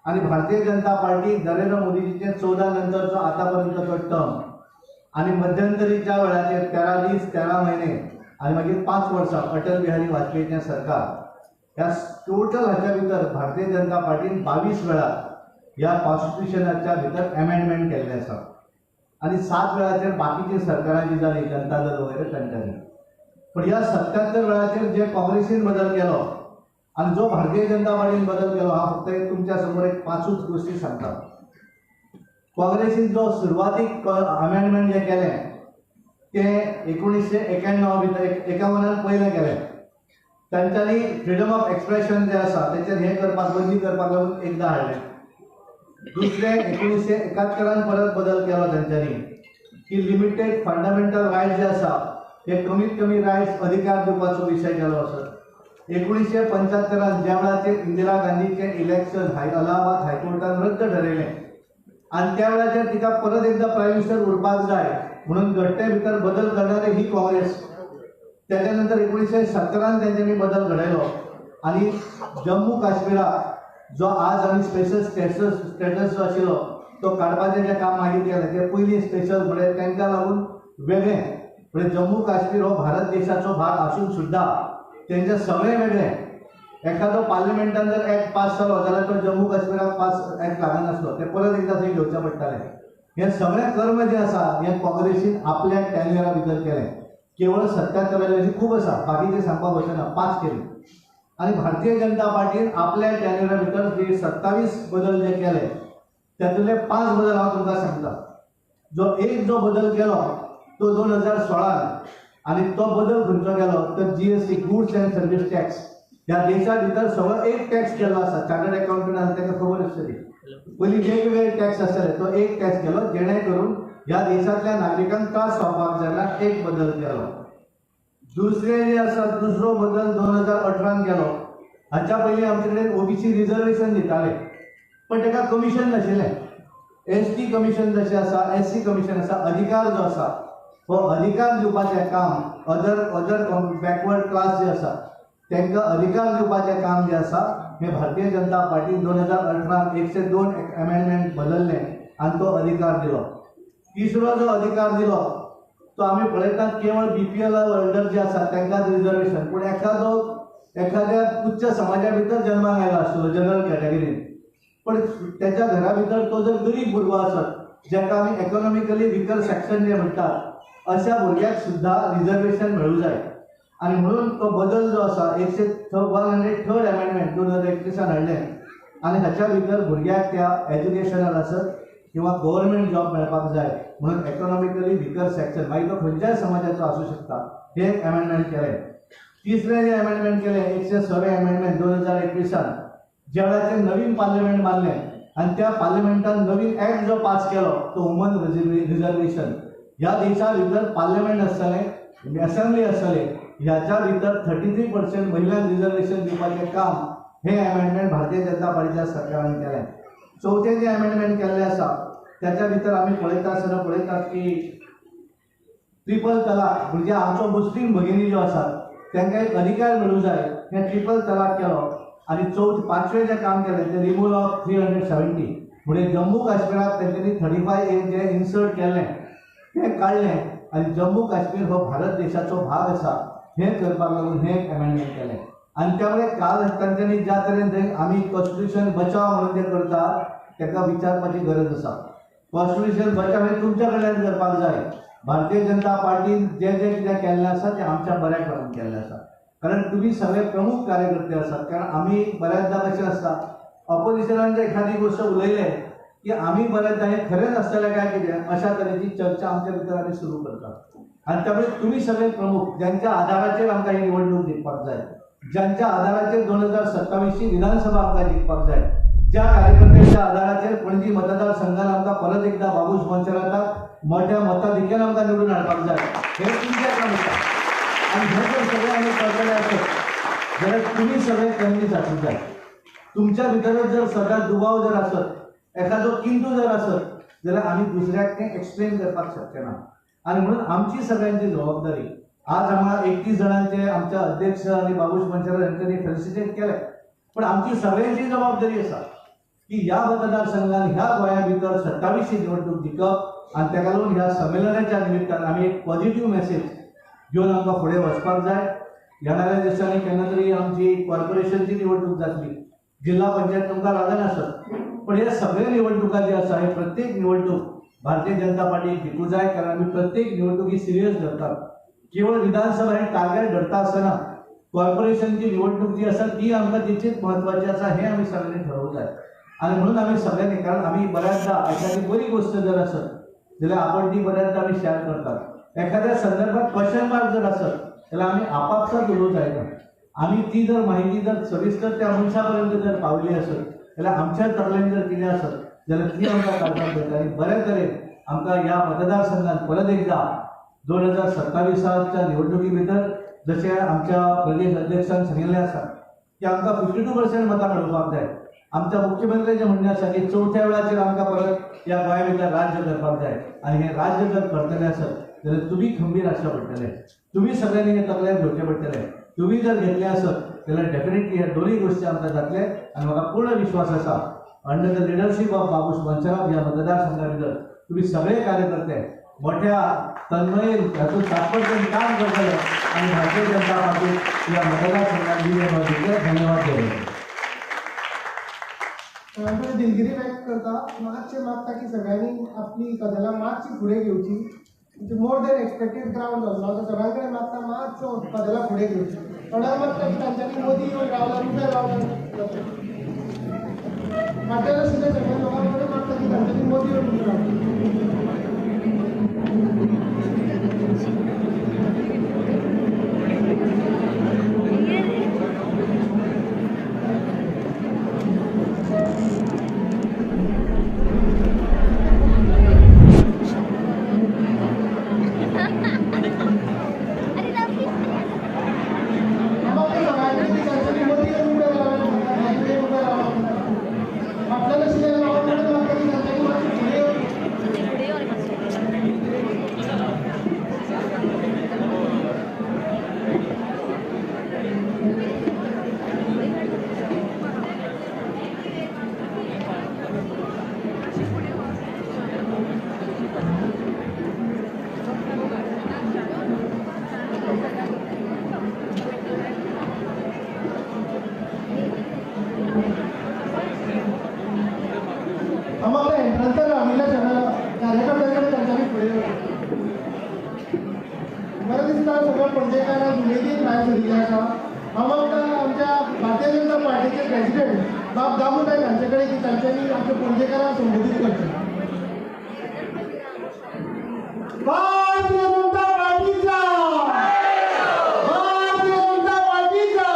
Speaker 5: आनी भारतीय जनता पार्टी नरेंद्र मोदीजीचे 14 नंतरचो आतां पर्यंतचो टर्म आनी मध्यंतरीच्या वेळाचेर 13 दीस 13 म्हयने आनी मागीर 5 वर्सां अटल बिहारी वाजपेयीचें सरकार, ह्या टोटल हाच्या भितर भारतीय जनता पार्टीन 22 वेळा ह्या कॉन्स्टिट्युशनाच्या भितर एमेंडमेंट केल्लें आसा. आनी 7 वेळाचेर बाकीची सरकारां जी जाली जनता दल वगैरे तांच्यांनी. पण ह्या 77 वेळाचेर जे काँग्रेसीन बदल केलो आनी जो भारतीय जनता पार्टीन बदल केलो, हांव फक्त एक तुमच्या समोर एक 5 गोष्टी सांगता. काँग्रेसीन जो सुरवातीक अमेंडमेंट जें केलें तें 1991 भितर 51 पयलें केलें. तांच्यांनी फ्रिडम ऑफ एक्सप्रेशन जें आसा तेचेर हें करपाक बंदी करपाक लागून एकदां हाडलें. दुसरें 1971 परत बदल केलो तांच्यांनी की लिमिटेड फंडामेंटल रायट्स जे आसा हे कमीत कमी रायट्स अधिकार दिवपाचो विशय केलो आसत. 1975 ज्या वेळाचेर इंदिरा गांधीचें इलेक्शन अलाहाबाद हायकोर्टान रद्द ठरयलें आनी त्या वेळाचेर तिका परत एकदां प्रायम मिनिस्टर उरपाक जाय म्हणून घटने भितर बदल करणारे ही काँग्रेस. त्याच्या नंतर 1970 तांच्यांनी बदल घडयलो आनी जम्मू काश्मीराक जो आज आमी स्पेशल स्टेटस जो आशिल्लो तो काडपाचें जें काम मागीर केलें तें पयलीं स्पेशल म्हळ्यार तांकां लागून वेगळें, म्हणजे जम्मू काश्मीर हो भारत देशाचो भाग आसून सुद्दां तेंचें सगळें वेगळें. एखादो पार्लमेंटान जर एक्ट पास जालो जाल्यार तो जम्मू काश्मीराक पास एक्ट लागनासलो, तें परत एकदां थंय घेवचें पडटालें. हें सगळें कर्म जें आसा हें काँग्रेसीन आपल्या टेन्युअरा भितर केलें. केवळ 77 खूब आसा, बाकीचें सांगपाक वचना, 5 केली. आनी भारतीय जनता पार्टीन आपल्या टेन्युअरा भितर जे 27 बदल जे केले तातूंतले 5 बदल हांव तुमकां सांगता. जो एक जो बदल केलो तो 2016 आनी तो बदल खंयचो केलो तर GST goods and service tax. ह्या देशा भितर सगळो एक टॅक्स केल्लो आसा, चार्टर्ड अकाउंटंट आसा ताका खबर आसतली. पयलीं वेगवेगळे टॅक्स आसताले, तो एक टॅक्स केलो जेणे करून ह्या देशांतल्या नागरिकांक त्रास जावपाक जायना, एक बदल केलो. दुसरें जें आसा दुसरो बदल 2018 केलो. हाच्या पयलीं आमचे कडेन ओबीसी रिजर्वेशन दिताले पण ताका कमिशन नाशिल्लें. एसटी कमिशन जशें आसा, एससी कमिशन आसा, अधिकार जो आसा हो अधिकार दिवपाचें काम अदर अदर बॅकवर्ड क्लास जे आसा तांकां अधिकार दिवपाचें काम जें आसा हें भारतीय जनता पार्टीन 2018 102 एमेंडमेंट बदललें आनी तो अधिकार दिलो. तिसरो जो अधिकार दिलो तो आमी पळयतात केवळ बीपीएल होल्डर जे आसा तांकांच रिजर्वेशन, पूण एखादो एखाद्या उच्च समाजा भितर जन्माक आयलो आसतलो जनरल कॅटेगरीन, पण त्याच्या घरा भितर तो जर गरीब भुरगो आसत जाका आमी इकॉनॉमिकली विकर सेक्शन जे म्हणटात अशा भुरग्याक सुद्दां रिजर्वेशन मेळूं जाय. आनी म्हणून तो बदल जो आसा 103rd amendment 2021 हाडलें आनी हाच्या भितर भुरग्याक त्या एज्युकेशनल आसत किंवा गव्हर्मेंट जॉब मेळपाक जाय म्हणून इकॉनॉमिकली विकर सेक्शन मागीर तो खंयच्याय समाजाचो आसूं शकता हे एक अमेंडमेंट केलें. तिसरें जें अमेंडमेंट केलें 106 अमेंडमेंट 2021 ज्या वेळाचेर नवीन पार्लमेंट बांदलें आनी त्या पार्लमेंटान नवीन एक्ट जो पास केलो तो वुमन रिजर्वेशन. ह्या देशा भितर पार्लमेंट आसतलें, असेंब्ली आसतलें, ह्याच्या भितर 33% महिलांक रिजर्वेशन दिवपाचें काम हे अमेंडमेंट भारतीय जनता पार्टीच्या सरकारान केलें. चवथें जें अमेंडमेंट केल्लें आसा त्याच्या भितर आमी पळयता आसतना पळयतात की ट्रिपल तलाक म्हणजे आमचो मुस्लीम भगिनी ज्यो आसात तांकां एक अधिकार मेळूं जाय हें ट्रिपल तलाक केलो. आनी पांचवें जें काम केलें तें रिमूवल ऑफ 370 म्हणजे जम्मू काश्मीराक तेंच्यांनी 35A जें इन्सर्ट केल्लें तें काडलें आनी जम्मू काश्मीर हो भारत देशाचो भाग आसा हें करपाक लागून हें एक अमेंडमेंट केलें. आनी त्यामुळे काल तांच्यांनी ज्या तरेन थंय आमी कॉन्स्टिट्युशन बचाव म्हणून जें करता ताका विचारपाची गरज आसा. कॉन्स्टिट्युशन बचाव हें तुमच्या कडल्यान करपाक जाय. भारतीय जनता पार्टीन जें जें कितें केल्लें आसा तें आमच्या बऱ्याक लागून केल्लें आसा, कारण तुमी सगळे प्रमुख कार्यकर्ते आसात. कारण आमी बऱ्याचदा कशें आसता ऑपोजिशनान जर एखादी गोश्ट उलयले की आमी बऱ्याचदा हें खरेंच आसतलें काय कितें अशा तरेची चर्चा आमच्या भितर आमी सुरू करतात. आनी त्यामुळे तुमी सगळे प्रमुख ज्यांच्या आधाराचेर आमकां ही निवडणूक जिखपाक जाय, ज्यांच्या आधाराचेर 2027 विधानसभा आमकां जिखपाक जाय, ज्या कार्यकर्त्यांच्या आधाराचेर पणजी मतदारसंघान आमकां परत एकदां बाबूश मोन्सेराताक मोठ्या मताधिक्यान आमकां निवडून हाडपाक जाय, हें तुमचें काम आसा. आनी हें जर सगळें आमी करतले आसत जाल्यार तुमी सगळे कन्वीन्स आसूंक जाय. तुमच्या भितरच जर सदांच दुबाव जर आसत, एखादो किंतू जर आसत जाल्यार आमी दुसऱ्याक तें एक्सप्लेन करपाक शकचे ना. आनी म्हणून आमची सगळ्यांची जबाबदारी आज हांगा 31 जाणांचे आमच्या अध्यक्ष आनी बाबूश मोन्सेरात हांच्यांनी फेलिसिटेट केलें, पण आमची सगळ्यांची जबाबदारी आसा की ह्या मतदारसंघान ह्या गोंया भितर 27 निवडणूक जिखप आनी ताका लागून ह्या संमेलनाच्या निमित्तान आमी एक पॉझिटिव्ह मॅसेज घेवन आमकां फुडें वचपाक जाय. येणाऱ्या दिसांनी केन्ना तरी आमची कॉर्पोरेशनची निवडणूक जातली, जिल्हा पंचायत तुमकां लागनासत, पण हे सगळे निवडणुका जे आसा हे प्रत्येक निवडणूक भारतीय जनता पार्टी जिखूं जाय, कारण आमी प्रत्येक निवडणूक ही सिरियस धरतात. केवळ विधानसभा हे टार्गेट धरता आसतना कॉर्पोरेशनची निवडणूक जी आसा ती आमकां तितलीच म्हत्वाची आसा हें आमी सगळ्यांनी ठरोवंक जाय. आनी म्हणून आमी सगळ्यांनी, कारण आमी बऱ्याचदा एखादी बरी गोश्ट जर आसत जाल्यार आपण ती बऱ्याचदा आमी शेअर करतात, एखाद्या संदर्भात क्वेश्चन मार्क जर आसत जाल्यार आमी आपापसात उलोवंक जायना. आमी ती जर माहिती जर सविस्तर त्या मनशा पर्यंत जर पावली आसत जाल्यार आमच्या तकलेन जर कितें आसत जाल्यार ती आमकां काडपाक मेळटा. आनी बऱ्या तरेन आमकां ह्या मतदारसंघात परत एकदां 2027 निवडणुकी भितर जशें आमच्या प्रदेश अध्यक्षान सांगिल्लें आसा की आमकां 52% मतां मेळोवपाक जाय. आमच्या मुख्यमंत्र्याचें म्हणणें आसा की चवथ्या वेळाचेर आमकां परत ह्या गोंया भितर राज्य करपाक जाय. आनी हें राज्य जर करतलें आसत जाल्यार तुमी खंबीर आसचें पडटलें, तुमी सगळ्यांनी हें तकल्यान घेवचें पडटलें. तुमी जर घेतलें आसत जाल्यार डेफिनेटली ह्या दोनूय गोश्टी आमकां जातले. आनी म्हाका पूर्ण विश्वास आसा under the leadership of Babush Monserrate ह्या मतदारसंघा भितर तुमी सगळे कार्यकर्ते मोठ्या तन्मयेन हातूंत तात्पर्यान काम करतले आनी भारतीय जनता पार्टी ह्या मतदारसंघात विजय मेळोवपाक. धन्यवाद.
Speaker 2: सगळ्यांकडे दिलगिरी व्यक्त करता, मातशें मागता की सगळ्यांनी आपली कदेलां मातशी फुडें घेवची, म्हणजे मोर दॅन एक्सपेक्टेड क्रावड जाल्लो आसा. सगळ्यां कडेन मागता मातसो कदेलां फुडें घेवची. थोड्यांक मागता की तांच्यांनी मदीं येवन रावल्यार उबें रावल्यार फाटल्यान आशिल्ल्या सगळ्या लोकां कडेन मागता की तांच्यांनी मदीं येवन उबें रावचें. आपल्याला शिकायला. बरें दिसता सगळ्या पणजेकारांक उमेदीन भायर सरिल्ले आसा. हांव आमकां आमच्या भारतीय जनता पार्टीचे प्रेसिडेंट बाब दामू नायक हांचे कडेन की तांच्यांनी आमच्या पणजेकारांक संबोधीत करचें. भारतीय जनता पार्टीचा, भारतीय जनता पार्टीचा,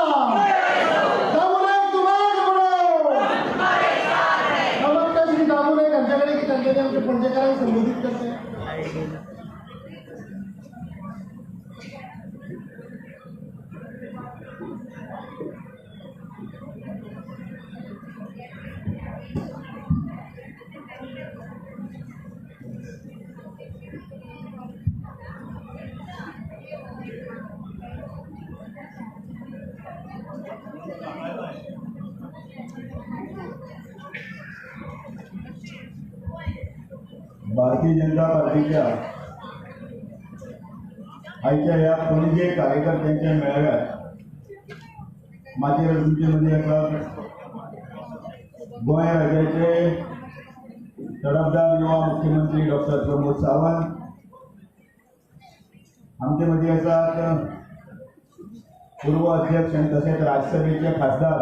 Speaker 2: दामू नायक तुम्हारे बरो. हांव आमकां श्री दामू नायक हांचे कडेन की तांच्यांनी आमच्या पणजेकारांक संबोधीत करचें.
Speaker 6: भारतीय जनता पार्टीच्या आयच्या ह्या पणजे कार्यकर्त्यांच्या मेळाव्यात माचयेर तुमचे मदीं आसा गोंय राज्याचे तडफदार युवा मुख्यमंत्री डॉक्टर प्रमोद सावंत, आमचे मदीं आसात पूर्व अध्यक्ष आनी तशेंच राज्यसभेचे खासदार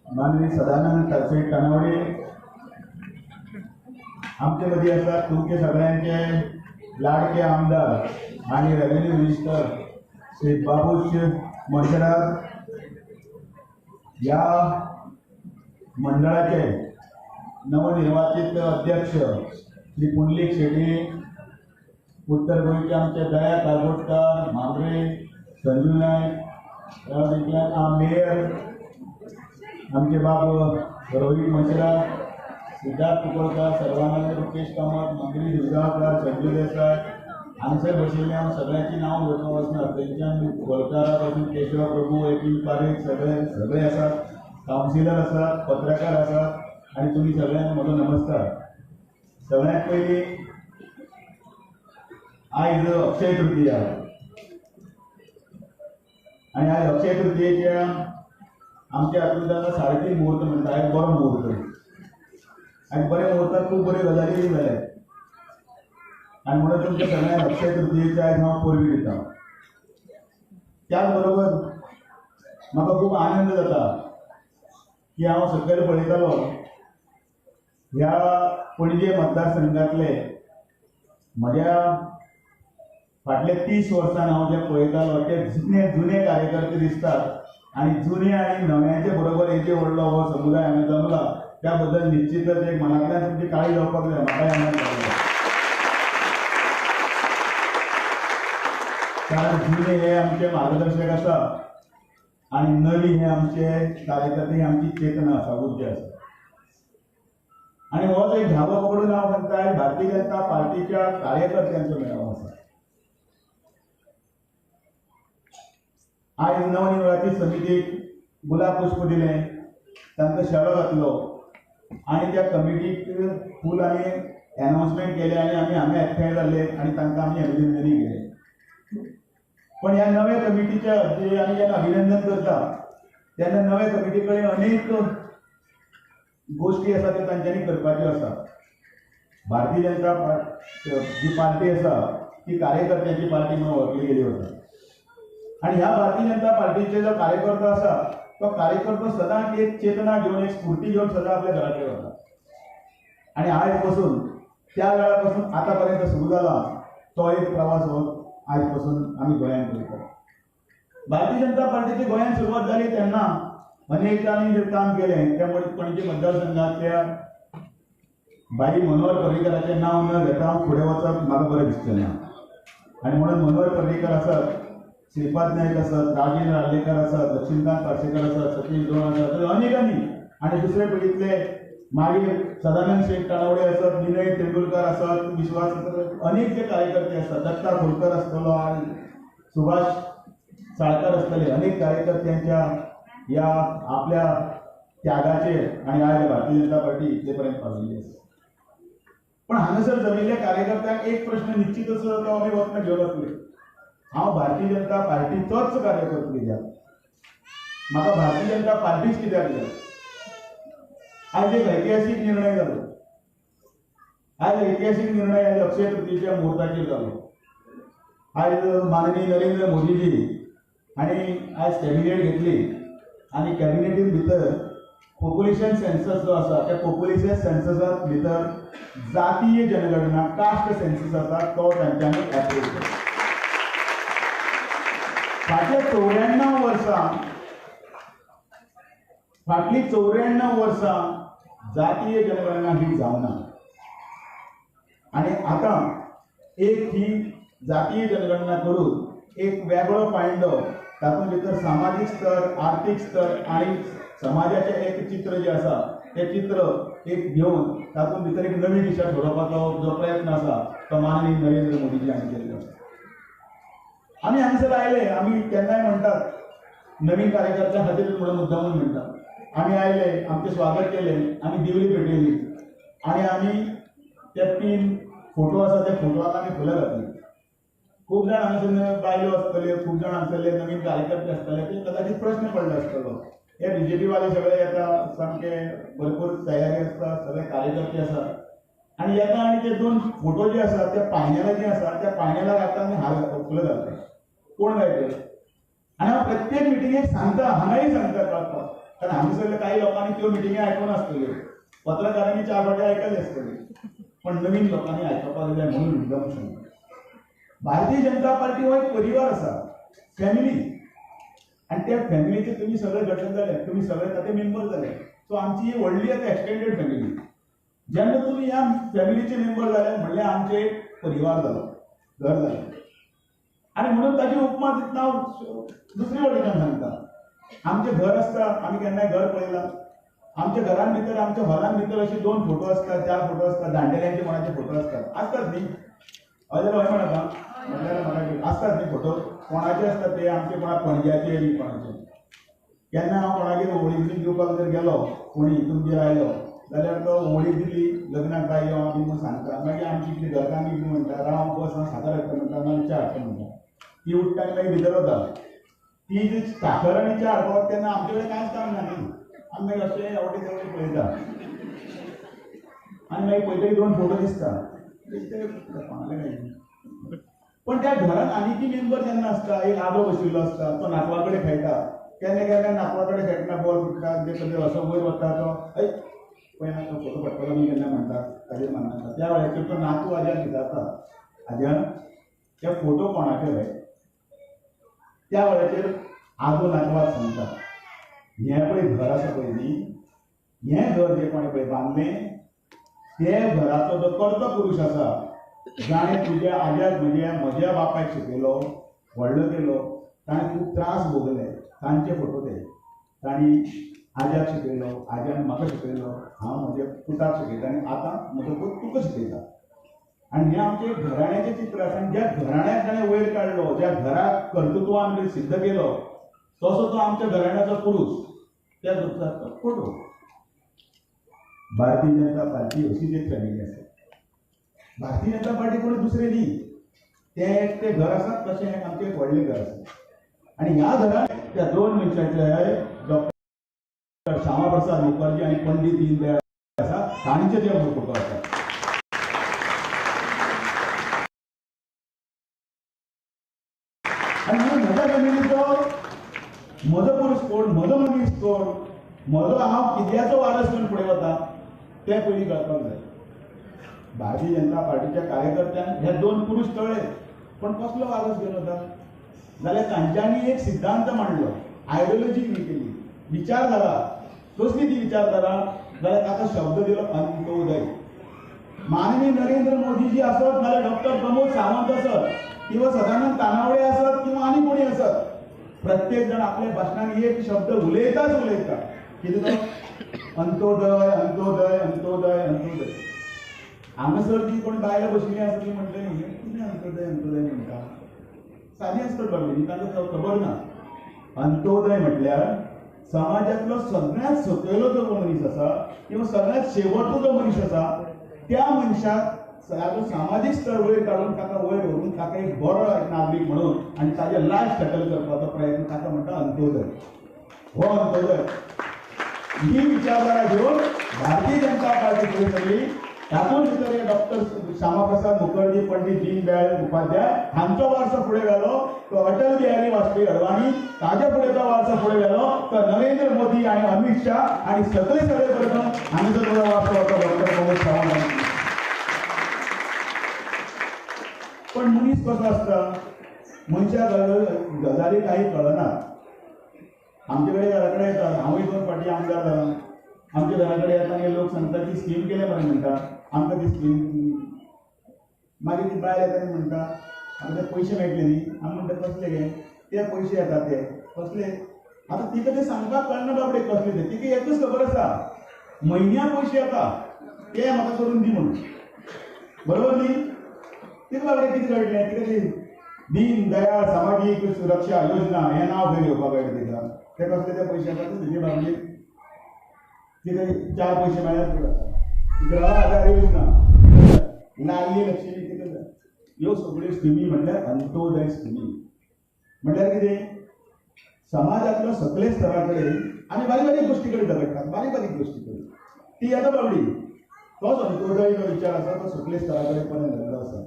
Speaker 6: माननीय सदानंद शेट तानावडे, आमचे मदीं आसात तुमचे सगळ्यांचे लाडके आमदार आनी रेव्हेन्यू मिनिस्टर श्री बाबूश मोन्सेरात, ह्या मंडळाचे नवनिर्वाचित अध्यक्ष श्री पुंडलीक शेट्ये, उत्तर गोंयचे आमचे दया कारबोटकार, म्हांब्रे, संजू नायक, मेयर आमचे बाब रोहीत मोन्सेरात, सिद्धार्थ कुंकळकर, सर्वानंद, रुपेश कामत, मंगेश दुर्गावकर, संजू देसाय हांगसर बशिल्ले हांव सगळ्यांची नांव घेवपाक वचना. थंयच्यान गोलकारा पासून केशव प्रभू, एपी पारेख सगळे सगळे आसात, कावन्सिलर आसात, पत्रकार आसात आनी तुमी सगळ्यांक म्हजो नमस्कार. सगळ्यांत पयलीं आयज अक्षय तृतीया आनी आयज अक्षय तृतीयेच्या आमच्या हातूंत ताका 3.5 मुहूर्त म्हणटा. आयज बरो मुहूर्त आनी बऱ्या मुहूर्ताक खूब बऱ्यो गजाली जाल्यात आनी म्हणून तुमच्या सगळ्यांक अक्षय तृतीयेच्या आयज हांव परबीं दिता. त्याच बरोबर म्हाका खूब आनंद जाता की हांव सकयल पळयतालो ह्या पणजे मतदारसंघातले म्हज्या फाटल्या 30 वर्सां हांव जे पळयतालो ते जुने जुने कार्यकर्ते दिसतात आनी जुने आनी नव्यांचे बरोबर हेजे व्हडलो हो समुदाय हांगा जमला त्या बद्दल निश्चितच एक मनांतल्यान तुमची काळी जावपाक जाय. म्हाकाय आनंद जालो कारण जुने हे आमचे मार्गदर्शक आसा आनी नवी हे आमचे कार्यकर्ते, ही आमची चेतना आसा, ऊर्जा आसा. आनी होच एक धागो पकडून हांव सांगता भारतीय जनता पार्टीच्या कार्यकर्त्यांचो मेळावो आसा. आयज नवनिर्वाचित समितीक गुलाब पुष्प दिलें, तांकां शेळो घातलो आनी त्या कमिटीक फूल आमी एनावन्समेंट केलें आनी आमी हांगा एकठांय जाले आनी तांकां आमी अभिनंदनूय केलें. पण ह्या नव्या कमिटीच्या आमी जेन्ना अभिनंदन करता तेन्ना नव्या कमिटी कडेन अनेक गोश्टी आसा त्यो तांच्यांनी करपाच्यो आसा. भारतीय जनता जी पार्टी आसा ती कार्यकर्त्यांची पार्टी म्हणून वळखली गेली वता आनी ह्या भारतीय जनता पार्टीचे जो कार्यकर्तो आसा तो कार्यकर्तो सदांच एक चेतना घेवन, एक स्फूर्ती घेवन सदां आपल्या घरा कडेन वता. आनी आयज पासून त्या वेळा पासून आतां पर्यंत सुरू जाला तो एक प्रवास हो आयज पासून आमी गोंयांत करतात. भारतीय जनता पार्टीची गोंयांत सुरवात जाली तेन्ना अनेकांनी जें काम केलें त्यामुळे पणजे मतदारसंघांतल्या बाई मनोहर पर्रीकराचें नांव न घेता हांव फुडें वचप म्हाका बरें दिसचें ना. आनी म्हणून मनोहर पर्रीकर आसत, श्रीपाद नायक आसत, राजेंद्र आर्लेकर आसत, लक्ष्मीकांत पार्सेकर आसत, सतीश गौण आसत, अनेकांनी आनी दुसरे पिळगेंतले मागीर सदानंद शेट तानावडे आसत, विनय तेंडुलकर आसत, विश्वास अनेक जे कार्यकर्ते आसतात, दत्ता खोलकर आसतलो आनी सुभाष साळकर आसतले, अनेक कार्यकर्त्यांच्या ह्या आपल्या त्यागाचेर आनी आयज भारतीय जनता पार्टी इतले पर्यंत पाविल्ली आसा. पण हांगासर जमिल्ल्या कार्यकर्त्यांक एक प्रश्न निश्चितच तो आमी वतना घेवन वतले, हांव भारतीय जनता पार्टीचोच कार्यकर्तो कित्याक, म्हाका भारतीय जनता पार्टीच कित्याक जाय? आयज एक ऐतिहासीक निर्णय जालो, आयज ऐतिहासीक निर्णय आयज अक्षय तृतीयेच्या मुहूर्ताचेर जालो. आयज माननीय नरेंद्र मोदीजी हांणी आयज कॅबिनेट घेतली आनी कॅबिनेटीन भितर पॉप्युलेशन सेन्सस जो आसा त्या पॉप्युलेशन सेन्ससात भितर जातीय जनगणना कास्ट सेन्सस आसा तो तांच्यांनी एप्रूव केलो. फाटल्या 94 वर्सां फाटली 94 वर्सां जातीय जनगणना ही जावना आनी आतां एक ही जातीय जनगणना करून एक वेगळो पांयडो तातूंत भितर सामाजीक स्तर, आर्थीक स्तर आनी समाजाचें एक चित्र जें आसा तें चित्र एक घेवन तातूंत भितर एक नवी दिशा ठरोवपाचो जो प्रयत्न आसा तो माननीय नरेंद्र मोदीजी हांणी केल्लो आसा. आमी हांगासर आयले, आमी केन्नाय म्हणटात नवीन कार्यकर्त्यां खातीर म्हणून मुद्दामून म्हणटात, आमी आयले, आमचें स्वागत केलें, आमी दिवली पेटयली आनी आमी ते 3 फोटो आसा त्या फोटवाक आमी फुलां घातली. खूब जाण हांगासर बायलो आसतल्यो, खूब जाण हांगासरले नवीन कार्यकर्ते आसतले, ते कदाचित प्रश्न पडलो आसतलो, हे बीजेपी वाले सगळे येता, सामके भरपूर तयारी आसता, सगळे कार्यकर्ते आसात आनी येता आनी ते 2 फोटो जे आसात त्या पायण्याला जे आसा त्या पायण्याला घालता आनी हार फुलां घालता. कोण काय ते? आनी हांव प्रत्येक मिटिंगेक सांगता, हांगाय सांगता कळपाक, कारण हांगासरले काही लोकांनी त्यो मिटिंगे आयकून आसतल्यो, पत्रकारांनी 4 फावटी आयकले आसतले, पण नवीन लोकांनी आयकपाक जाय म्हणून मुद्दाम सांगता. भारतीय जनता पार्टी हो एक परिवार आसा, फॅमिली, आनी त्या फॅमिलीचे तुमी सगळे घटक जाले, तुमी सगळे ताचे मेंबर जाले. सो आमची ही व्हडली आतां एक्सटेंडेड फॅमिली. जेन्ना तुमी ह्या फॅमिलीचे मेंबर जाले म्हणल्यार आमचें एक परिवार जालो, घर जालें. आनी म्हणून ताची उपमा दितना हांव दुसरे वटेच्यान सांगता, आमचें घर आसता, आमी केन्नाय घर पळयलां, आमच्या घरान भितर, आमच्या हॉलान भितर अशे 2 फोटो आसतात, 4 फोटो आसतात, जाणटेल्यांचे कोणाचे फोटो आसतात, आसतात न्ही? हय जाल्यार हय म्हणटा, म्हणल्यार म्हाका आसतात न्ही फोटो कोणाचे आसतात ते, आमचे कोणा पणज्याचे बी कोणाचे. केन्ना हांव कोणागेर होळी दिवपाक जर गेलो, कोणी तुमगेर आयलो जाल्यार तो होळी दिली लग्नाक बाय यो बी म्हूण सांगता, मागीर आमची कितें घरकान्न कितें म्हणटा, राव बस हांव साकर हाडटा म्हणटा, मागीर च्या हाडटा म्हणटा, ती उठ्ठा आनी मागीर भितर वता. ती जी साकर आनी च्या हाडपाक तेन्ना आमचे कडेन कांयच काम ना न्ही, आमी मागीर अशें आवटी तेवटी पळयता आनी मागीर पळयतकीर 2 फोटो दिसता, कोणाले काय. पण त्या घरात आनीकय मेंबर जेन्ना आसता, एक आजो बशिल्लो आसता, तो नातवा कडेन खेळटा, केन्ना केन्ना नातवा कडेन खेळटना बॉल फुट्टा, ते सगळे असो वयर वता तो ऐ पळय ना तो फोटो पडटलो बी केन्ना म्हणटा, ताजेर माननाका. त्या वेळाचेर तो नातू आज्याक विचारता, आज्यान ते फोटो कोणाचे रे? त्या वेळाचेर आजो नातवाक सांगता, हें पळय घर आसा पळय न्ही, हें घर जें कोणें पळय बांदलें ते घराचो जो कर्तो पुरूश आसा, जाणें तुज्या आज्याक म्हणजे म्हज्या बापायक शिकयलो, व्हडलो केलो, ताणें खूब त्रास भोगले, तांचे फोटो ते. तांणी आज्याक शिकयलो, आज्यान म्हाका शिकयलो, हांव म्हज्या पुताक शिकयता आनी आतां म्हजो पूत तुका शिकयता. आनी हें आमचें घराण्याचें चित्र आसा. आनी ज्या घराण्याक ताणें वयर काडलो, ज्या घराक कर्तृत्वान सिद्ध केलो, तसो तो आमच्या घराण्याचो पुरूश, त्या पुरुषाचो फोटो. भारतीय जनता पार्टी अशीच एक फॅमिली आसा. भारतीय जनता पार्टी कोणी दुसरे न्ही, तें ते घर आसा तशें हें आमचें एक व्हडलें घर आसा. आनी ह्या घरांत त्या 2 मनशाचे, डॉक्टर श्यामा प्रसाद मुखर्जी आनी पंडीत दीनदयाळ आसा, तांचे ते फोटो आसा. आनी म्हणून म्हज्या फॅमिलीचो म्हजो पुरूश कोण, म्हजो मनीस कोण, म्हजो हांव कित्याचो वारस म्हणून फुडें वता तें पयलीं कळपाक जाय. भारतीय जनता पार्टीच्या कार्यकर्त्यांक हे 2 पुरूश कळ्ळे, पण कसलो वारस घेवन वता जाल्यार तांच्यांनी एक सिद्धांत मांडलो, आयडियोलॉजी केली, विचारधारा. कसली ती विचारधारा जाल्यार ताका शब्द दिलो अंत्योदय. माननीय नरेंद्र मोदीजी आसत नाल्यार डॉक्टर प्रमोद सावंत आसत किंवा सदानंद तानावडे आसत किंवा आनी कोणी आसत, प्रत्येक जण आपल्या भाशणान एक शब्द उलयताच उलयता, कितें तो? अंत्योदय, अंत्योदय, अंत्योदय, अंत्योदय. हांगासर ती कोण बायलां बशिल्लीं आसा ती म्हणटली कितें अंत्योदय अंत्योदय म्हणटा, सादी आसतात बाबा, तांकां खबर ना. अंत्योदय म्हटल्यार समाजांतलो सगळ्यांत सकयलो जो मनीस आसा किंवा सगळ्यांत शेवटचो जो मनीस आसा त्या मनशाक ताजो सामाजीक स्तर वयर काडून ताका वयर व्हरून ताका एक बरो नागरीक म्हणून आनी ताजें लायफ सेटल करपाचो प्रयत्न ताका म्हणटा अंत्योदय. हो अंत्योदय ही विचारधारा घेवन भारतीय जनता पार्टी फुडें सरली. तातूंत भितर हे डॉक्टर श्यामाप्रसाद मुखर्जी, पंडित दीनदयाळ उपाध्याय हांचो वारसो फुडें व्हेलो, तो अटल बिहारी वाजपेयी अडवाणी ताज्या फुडें तो वारसो फुडें व्हेलो, तो नरेंद्र मोदी आनी अमित शाह आनी सगळे सगळे करता हांचो तो वारसो होता डॉक्टर प्रमोद सावंत. पण मनीस कसो आसता, मनशाक गजाली काही कळना. आमचे कडेन घरा कडेन येतात, हांवूय 2 फावटी आमदार जाला, आमच्या घरा कडेन येता आनी लोक सांगता ती स्कीम केल्या मरे म्हणटा, आमकां ती स्कीम. मागीर ती बायल येता आनी म्हणटा आतां ते पयशे मेळटले न्ही, आमी म्हणटा कसले गे ते पयशे येतात ते कसले. आतां तिका ते सांगपाक कळना बाबडे कसले ते, तिका एकूच खबर आसा म्हयन्या पयशे येता ते म्हाका करून दी म्हणून, बरोबर न्ही. तिका बाबडे कितें कळटलें, तिका ती दीन दयाळ सामाजीक सुरक्षा योजना हें नांव खंय घेवपाक कळटा तिका, ते कसले ते पयशे येतात तेजे बाबडे तिका 4 पयशे मेळ्ळ्यार पुरो जाता. गृह आधार योजना, लाडली लक्ष्मी कितें जाय, ह्यो सगळ्यो स्किमी म्हणल्यार अंत्योदय स्किमी. म्हणल्यार कितें, समाजांतलो सगळे स्तरा कडेन आमी बारीक बारीक गोश्टी कडेन झगडटात, बारीक बारीक गोश्टी कडेन ती येता बाबडी. तोच अंत्योदय जो विचार आसा तो सगळे स्तरा कडेन पर्यंत जाल्लो आसा.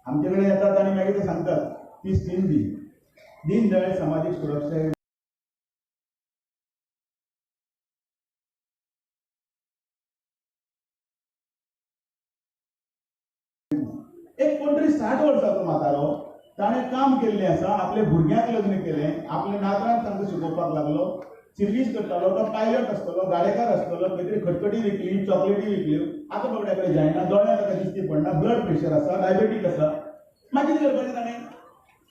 Speaker 6: आमचे कडेन येतात आनी मागीर ते सांगतात ती स्कीम दी, दीनदयाळ सामाजीक सुरक्षा. एक कोण तरी 60 वर्साचो म्हातारो ताणें काम केल्लें आसा, आपल्या भुरग्यांक लग्न केलें, आपल्या नातरांक तांकां शिकोवपाक लागलो, सिर्वीस करतालो, तो पायलट आसतलो, गाडेकार आसतलो, खंय तरी खटखटी विकली, चॉकलेटी विकल्यो. आतां बाबड्या कडेन जायना, दोळ्यांक ताका दिश्टी पडना, ब्लड प्रेशर आसा, डायबेटीक आसा. मागीर कितें करपाचें ताणें?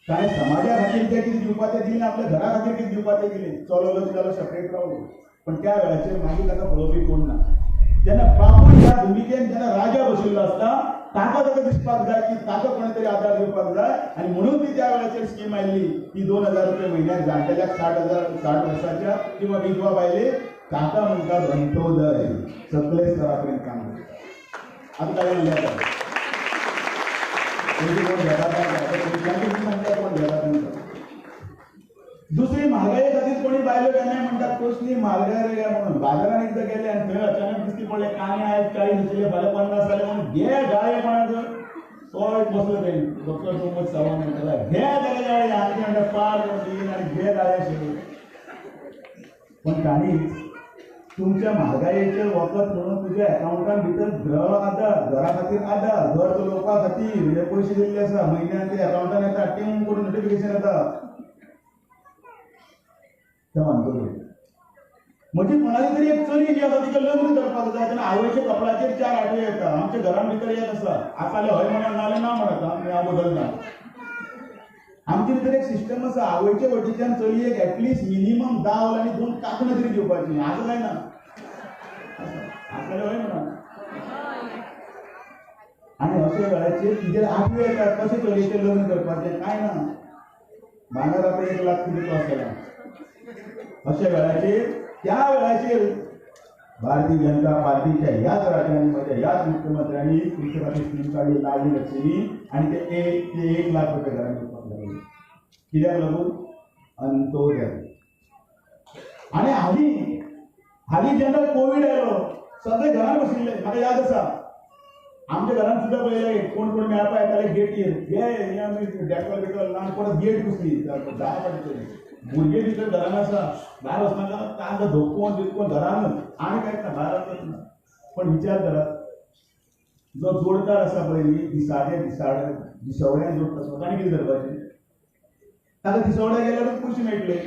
Speaker 6: ताणें समाजा खातीर जें कितें दिवपाचें दिलें, आपल्या घरा खातीर कितें दिवपाचें दिलें, चलो लग्न जालो, सेपरेट रावलो. पण त्या वेळाचेर मागीर ताका पळोवपी कोण ना. जेन्ना बापूय ह्या भुमिकेन जेन्ना राजा बशिल्लो आसता ताका ताका दिसपाक जाय की ताका कोणे तरी आदार दिवपाक जाय, आनी म्हणून ती त्या वेळाचेर स्कीम आयिल्ली ती 2000 रुपये म्हयन्याक जाणटेल्याक 60 वर्साच्या किंवा विधवा बायलेक, ताका म्हणटात अंत्योदय. सगळे स्तरा पर्यंत काम करता. आतां काय म्हणलें पयशे कोण घेता काय सांगता कोण घेता तांकां. दुसरी म्हारगाये खातीर कोणी बायलो केन्नाय म्हणटात कसली म्हारगाय रे म्हणून. बाजारान एकदां गेले आनी थंय अचानक दिसती पडले कांदे आयज 40 आशिल्ले फाल्यां 50 जाले म्हणून घे गाळे कोणाचो तो एक बसलो थंय डॉक्टर प्रमोद सावंत म्हणटाले घे ताका गाळे, आनी म्हणटा पार दिन आनी घे गाळे आशिल्ले. पण तांणीच तुमच्या म्हारगायेचें वखद म्हणून तुज्या एकावंटान भितर गृह आधार, घरा खातीर आधार, घर चलोवपा खातीर हे पयशे दिल्ले आसा, म्हयन्यान ते एकावंटान येता, टिंग करून नोटिफिकेशन येता. ते म्हजी कोणाली तरी एक चली जी आसा तिका लग्न करपाक जाय तेन्ना आवयच्या कपलाचेर 4 आठवे येता. आमच्या घरान भितर येत आसा, आसा हय म्हणा नाजाल्यार ना म्हणटा, हांव बदलना. आमचे भितर एक सिस्टम आसा, आवयच्या वटेच्यान चलयेक एटलिस्ट मिनिमम 10 आनी 2 कांकणां तरी घेवपाची. आसा काय ना? आसलें हय म्हणा. आनी अशे वेळाचेर तिजेर आठवे येतात कशें चलयेचें लग्न करपाचें काय ना, भांगर आतां 1 लाख कितें क्रॉस जाला. अशा वेळाचेर त्या वेळाचेर भारतीय जनता पार्टीच्या ह्याच राज्यांनी म्हज्या ह्याच मुख्यमंत्र्यांनी तुमचे खातीर स्कीम काडली लाडली लक्ष्मी, आनी ते 1 लाख रुपये घरांत दिवपाक लागले. कित्याक लागून? अंत्योदय. आनी हालीं हालीं जेन्ना कोवीड आयलो सगळे घरान बशिल्ले. म्हाका याद आसा आमच्या घरान सुद्दां पळयलें कोण कोण मेळपा येताले गेटीर, घे हे आमी डेटॉल बिटॉल ना, परत गेट पुसली 10 फावटी. भुरगे भितर घरान आसा, भायर वचनाका, तांकां धोकोवन बिकोवन घरानूच आनी कांयच ना, भायर वचत ना. पण विचार करात, जो जोडकार आसा पळय न्ही, दिसाचे दिसाडे दिसवड्यान जोडटा तो, ताणें कितें करपाचें? ताका दिसवड्या गेल्यारूच पयशे मेळटले.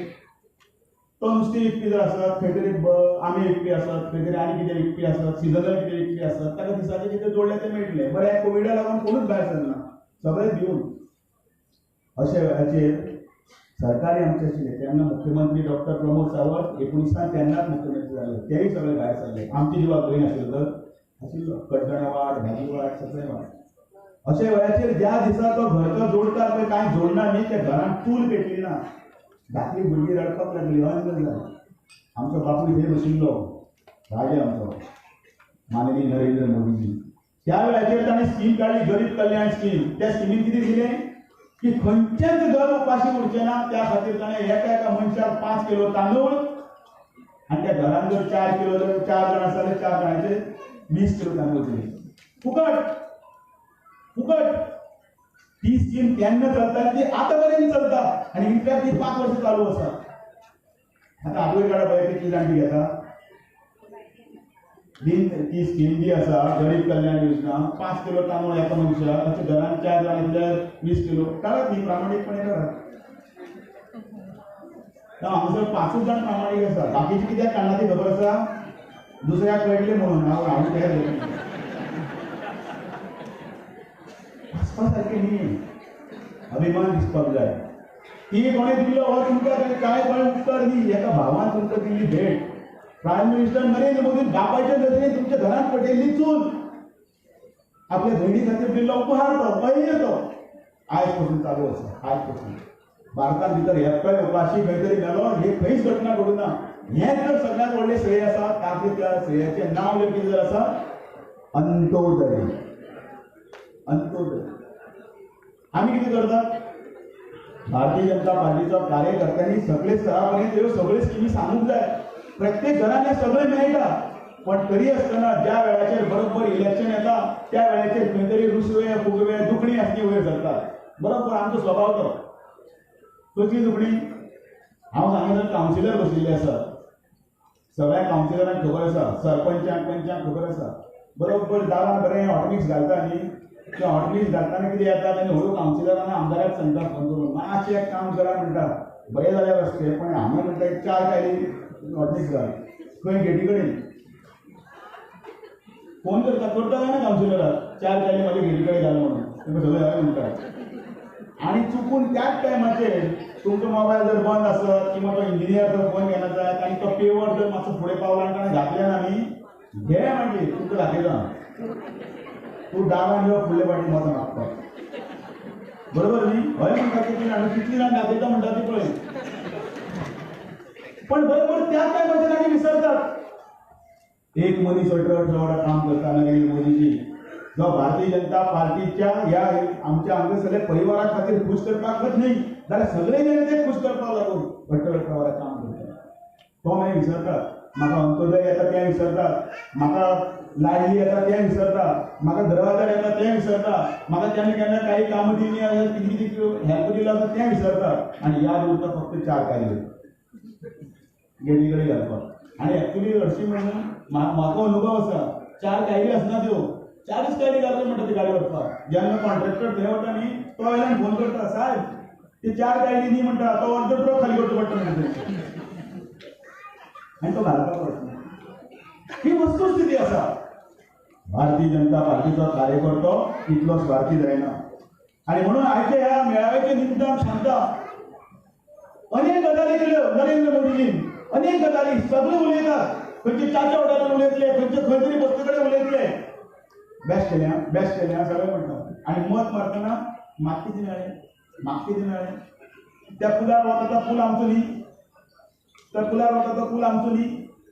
Speaker 6: तो नुस्तें विकपी जर आसत, खंय तरी आमे विकपी आसत, खंय तरी आनी कितें विकपी आसत, सिजनल कितें विकपी आसत, ताका दिसाचें कितें जोडलें तें मेळटलें. बरें, ह्या कोविडा लागून कोणूच भायर सरना, सगळें भिवन. अशा वेळाचेर सरकारी आमचे आशिल्ले तेन्ना मुख्यमंत्री डॉक्टर प्रमोद सावंत 19 तेन्नाच मुख्यमंत्री जाले, तेय सगळे भायर सरले. आमचे जिवाक भंय नाशिल्लो तर आशिल्लो, कड्डणां वाड, भाजी वाड, सगळें वाड. अशा वेळाचेर ज्या दिसा तो घरचो जोडकार पळय कांय जोडना न्ही, त्या घरान चूल पेटली ना, धाकली भुरगीं रडपाक लागली, अन्न जालें. आमचो बापूय थंय बशिल्लो, राजा आमचो माननीय नरेंद्र मोदीजी. त्या वेळाचेर ताणें स्कीम काडली गरीब कल्याण स्कीम. त्या स्किमीन कितें दिलें की खंयचेंच घर उपाशी उरचें ना, त्या खातीर ताणें एका एका मनशाक 5 किलो तांदूळ आनी त्या घरान जर 4 किलो जर 4 जाण आसा जाल्यार 4 जाणांचे 20 किलो तांदूळ दिले. फुकट फुकट. ती स्कीम तेन्ना चलता ती आतां पर्यंत चलता आनी इनफॅक्ट ती 5 वर्सां चालू आसा. आतां आदोय काडा पळय कितली जाण ती घेता. ती स्कीम जी आसा गरीब कल्याण योजना, 5 किलो तांदूळ एका मनशाक, ताच्या घरान 4 जाण आसल्यार 20 किलो काडात न्ही, प्रामाणीकपणे काडात. हांगासर 5 जाण प्रामाणीक आसा, बाकीचे कित्याक काडना ती खबर आसा, दुसऱ्याक कळटलें म्हणून हांव हांव तयार जातलें. आसपा सारकें न्ही, अभिमान दिसपाक जाय. ती कोणें दिल्लो हो तुमकां कांय कोणें उपकार न्ही, एका भावान तुमकां दिल्ली भेट. प्रायम मिनिस्टर नरेंद्र मोदी बापायच्या नदरेन तुमच्या घरात पटेल्ली चूल, आपल्या भयणी खातीर दिल्लो उपहार तो पहिले तो आयज पासून चालू आसा. आयज पासून भारतान भितर एकटोय उपाशी खंय तरी मेलो हे खंयच घटना घडूं ना. हें जर सगळ्यांत व्हडलें श्रेय आसा, तातूंत त्या श्रेयाचें नांव लेगीत जर आसा अंत्योदय. अंत्योदय आमी कितें करतात, भारतीय जनता पार्टीचो कार्यकर्त्यांनी सगळे स्तरा पर्यंत ह्यो सगळ्यो स्किमी सांगूंक जाय. प्रत्येक घरान हें सगळें मेळटा, पण तरी आसतना ज्या वेळाचेर बरोबर इलेक्शन येता त्या वेळाचेर खंय तरी रुसवे फुगवे दुखणी आसली वयर सरतात. बरोबर आमचो स्वभाव तो. कसली दुखणी हांव सांगता, कावन्सिलर बशिल्ले आसात, सगळ्या कावन्सिलरांक खबर आसा, सरपंचांक पंचांक खबर आसा. बरोबर दारान बरें हॉटमिक्स घालता न्ही, तें हॉटमिक्स घालतना कितें येता तेन्ना हळू कावन्सिलरान आमदाराक सांगता फोन करून, मातशें एक काम करा म्हणटा, बरें जाल्यार रस्ते पण हांगा म्हणटा एक 4 कायली हॉटमिक्स घाल, खंय गेटी कडेन फोन करता करता काय ना कावन्सिलराक, 4 कायली म्हाज्या गेटी कडेन घाल म्हणून तुमकां सगळें हय म्हणटा. आनी चुकून त्याच टायमाचेर तुमचो मोबायल जर बंद आसत किंवा तो इंजिनियर जर फोन घेना जायत आनी तो पेवर जर मातसो फुडें पावला आनी ताणें घातलें ना न्ही, घे मागीर तुमकां दाखयता, तूं दारान यो फुडले फावटी मतां मागपाक. बरोबर न्ही? हय म्हणटा कितली जाण, कितली जाण दाखयता म्हणटा ती पळय. पण बरोबर त्याच टायमाचेर आमी विसरतात. एक मनीस 18-18 वरां काम करता नरेंद्र मोदीजी, जो भारतीय जनता पार्टीच्या ह्या आमच्या हांगासरल्या परिवारा खातीर खूश करपाकच न्ही जाल्यार सगळे जाण ते खूश करपाक लागून 18-18 वरां काम करता. तो मागीर विसरतात, म्हाका अंत्योदय येता तें विसरतात, म्हाका लाडली येता तें विसरता, म्हाका दरवाजार येता तें विसरता, म्हाका केन्ना केन्ना काही कामां दिली कितें कितें हेल्प दिलो आसा तें विसरता आनी याद उरता फक्त 4 कायदे गेटी कडेन घालपाक. आनी एक्चुली हरशीं म्हणून म्हाका अनुभव आसा, 4 कायली आसना त्यो, 4च कायली घालता म्हणटा ती गाडी व्हरपाक. जेन्ना कॉन्ट्रॅक्टर थंय वता न्ही तो वयल्यान फोन करता, सायब ते 4 कायली न्ही म्हणटा, तो अर्दो ट्रक खाली करचो पडटा म्हणटा आनी तो घालपाक पडटा. ही वस्तुस्थिती आसा. भारतीय जनता पार्टीचो कार्यकर्तो इतलो स्वार्थी जायना. आनी म्हणून आयच्या ह्या मेळाव्याच्या निमतान सांगता, अनेक गजाली केल्यो नरेंद्र मोदीजीन, अनेक गजाली सगळे उलयतात, खंयचे चाच्या वटारान उलयतले, खंयचे खंय तरी बसले कडेन उलयतले, बेस्ट केल्या बेस्ट केल्या सगळें म्हणटा. आनी मत मारतना म्हाका कितें मेळ्ळें, म्हाका कितें मेळ्ळें, त्या पुलार वता तो पूल आमचो न्ही, त्या पुलार वता तो पूल आमचो न्ही,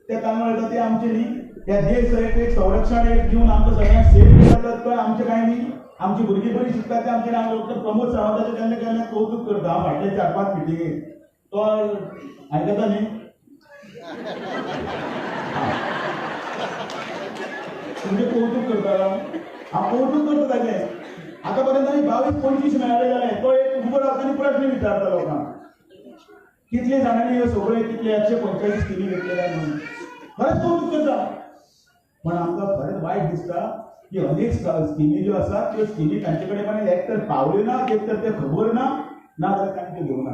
Speaker 6: ते तांदूळ येता ते आमचे न्ही, त्या देश एक संरक्षण एक दिवन आमकां सगळ्यांक सेफ जातात तो आमचें कांय न्ही, आमची भुरगीं बरीं शिकतात ते आमचें. हांव डॉक्टर प्रमोद सावंताचें केन्ना केन्ना कौतूक करता, हांव फाटले 4-5 मिटिंगेक तो आयकता न्ही, तुमचें कौतूक करता, हांव कौतूक करता ताजें. आतां पर्यंत आमी 22-25 मेळावे जाले, तो एक उबो रावता आनी प्रश्न विचारता लोकांक, कितले जाणांनी ह्यो सगळ्यो कितले 145 स्किमी घेतले काय म्हणून. खरेंच कौतूक करता, पण आमकां खरेंच वायट दिसता की अनेक स्किमी ज्यो आसा त्यो स्किमी तांचे कडेन पण एक तर पावल्यो ना, एक तर ते खबर ना, ना जाल्यार तांणी त्यो घेवना.